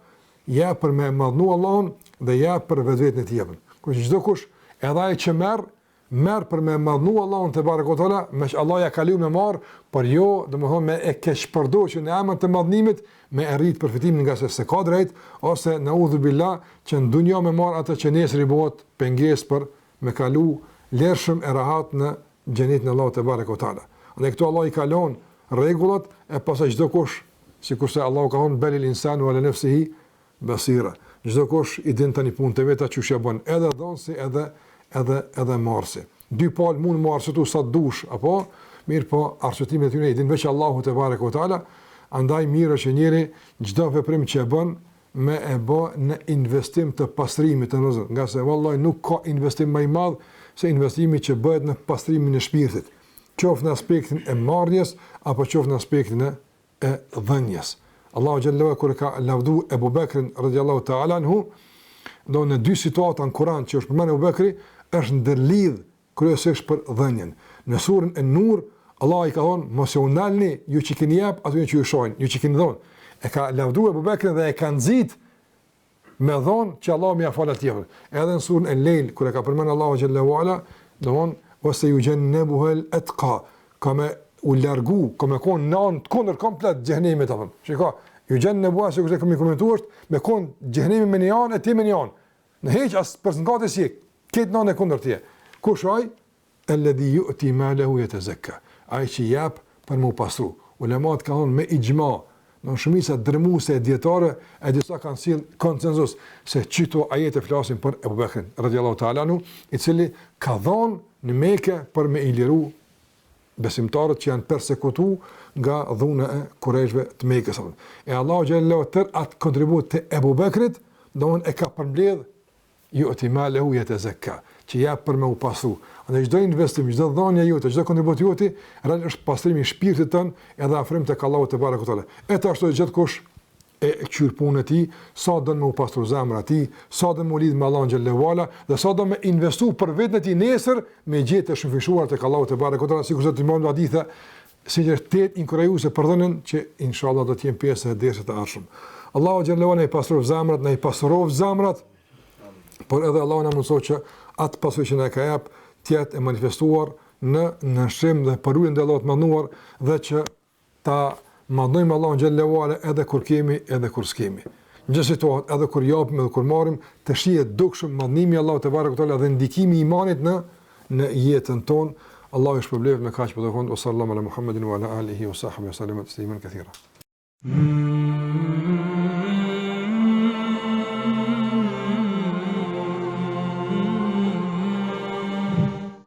jep për me madhnu Allahun dhe jep për vetveten e tij apo. Kush çdo kush, edhe ai që merr, merr për me madhnu Allahun tebareke ve teala, meqë Allah ja ka leju me marr, por jo, domethënë me e keqpërdor që në emër të madhnimit me e rrit përfitimin ngase s'e ka drejt ose neudhu billah që në dunja me marr atë që nesër i bëhet pengesë për me kalu lirshëm e rahat në xhenetin e Allahut tebareke ve teala. Andaj këtu Allah i ka lënë rregullat e pastaj çdo kush, sikurse Allahu ka thënë belil insanu ala nefsihi Basira. Çdo kush i din tani punët e veta qysh ja bën, edhe dhënësi edhe edhe edhe marrësi. Dy palë mund mu arsyetu sa të dush, apo mirëpo arsyetimin e tyre i din veç Allahu tebareke ve teala, andaj mirë është që njeri çdo veprim që e bën me e bë në investim të pastrimit të nderuar, ngase vallahi nuk ka investim më i madh se investimi që bëhet në pastrimin e shpirtit, qoftë në aspektin e marrjes apo qoftë në aspektin e e dhënies. Allahu xhelle ve ala kur e ka lavdu Ebu Bekrin radiallahu ta'ala anhu, do në dy situata në Kur'an që është përmendur Ebu Bekri, është ndërlidh kryesisht për dhënien. Në surën En-Nur, Allah i ka thonë, mos u nalni ju që keni jap, atyre që ju shajnë, ju që keni dhënë. E ka lavdu Ebu Bekrin dhe e ka nxit. Me dhonë që Allahu me ia falë atij. Edhe në surën El-Lejl, kur e ka përmend Allahu xhelle ue ala, domthon ue sejuxhennebuhel etqa, ka me u largu, ka me konë në anë të kundër komplet xhehenemit, apo. Shiko, juxhennebuha, sikurse e kemi komentu është, me konë xhehenemi me një anë e ti me një anë. Në heq as për së ngati si, këtë në anë e kundër tje. Kush ai? Alladhi yu'ti malahu yatazakka. Ai që jep për me u pastru. Ulemat kanë thonë me ixhma, në shumica dërmuese e dijetarëve, e disa kanë sjell konsensus se qito ajete flasin për Ebu Bekrin radiallahu ta'ala anhu, i cili ka dhënë në Mekë për me i liru besimtarët që janë persekutu nga dhuna e kurejshve të Mekës. E Allahu xhelle tërë atë kontribut të Ebu Bekrit, domthon e ka përmbledh ju'ti malehu jetezekka, që jep për me u pastru. Andaj çdo investim, çdo dhënie jote, çdo kontribut joti, real është pastrimi i shpirtit tënd edhe afrim tek Allahu tebareke ve teala. E ashtu gjithkush e kqyr punën e tij, sa don me u pastru zemra e tij, sa don me u lidh me Allahun xhelle ve ala dhe sa don me investu për veten e tij nesër me gjetë të shumëfishuar tek Allahu tebareke ve teala, sikurse të marrim hadithe sinqerisht tejet inkurajuese për dhënien që inshallah do të jenë pjesë e dersit të ardhshëm. Allahu xhelle ve ala na i pastroftë zemrat, na i pasuroftë zemrat, por edhe Allahu na mundësoftë që atë pasuri që na ka jap të jetë e manifestuar në nënshtrim dhe përulje ndaj Allahut të madhëruar dhe që ta madhnojmë Allahun xhelle ve ala edhe kur kemi edhe kur s'kemi. Në çdo situatë, edhe kur japim edhe kur marrim, të shihet dukshëm madhnimi i Allahut tebareke ve teala dhe ndikimi i imanit në në jetën tonë. Allahu ju shpërbleftë me kaq po përfundoj. Sallallahu ala Muhammedin wa ala alihi wa sahbihi wa sallam tasliman kathira.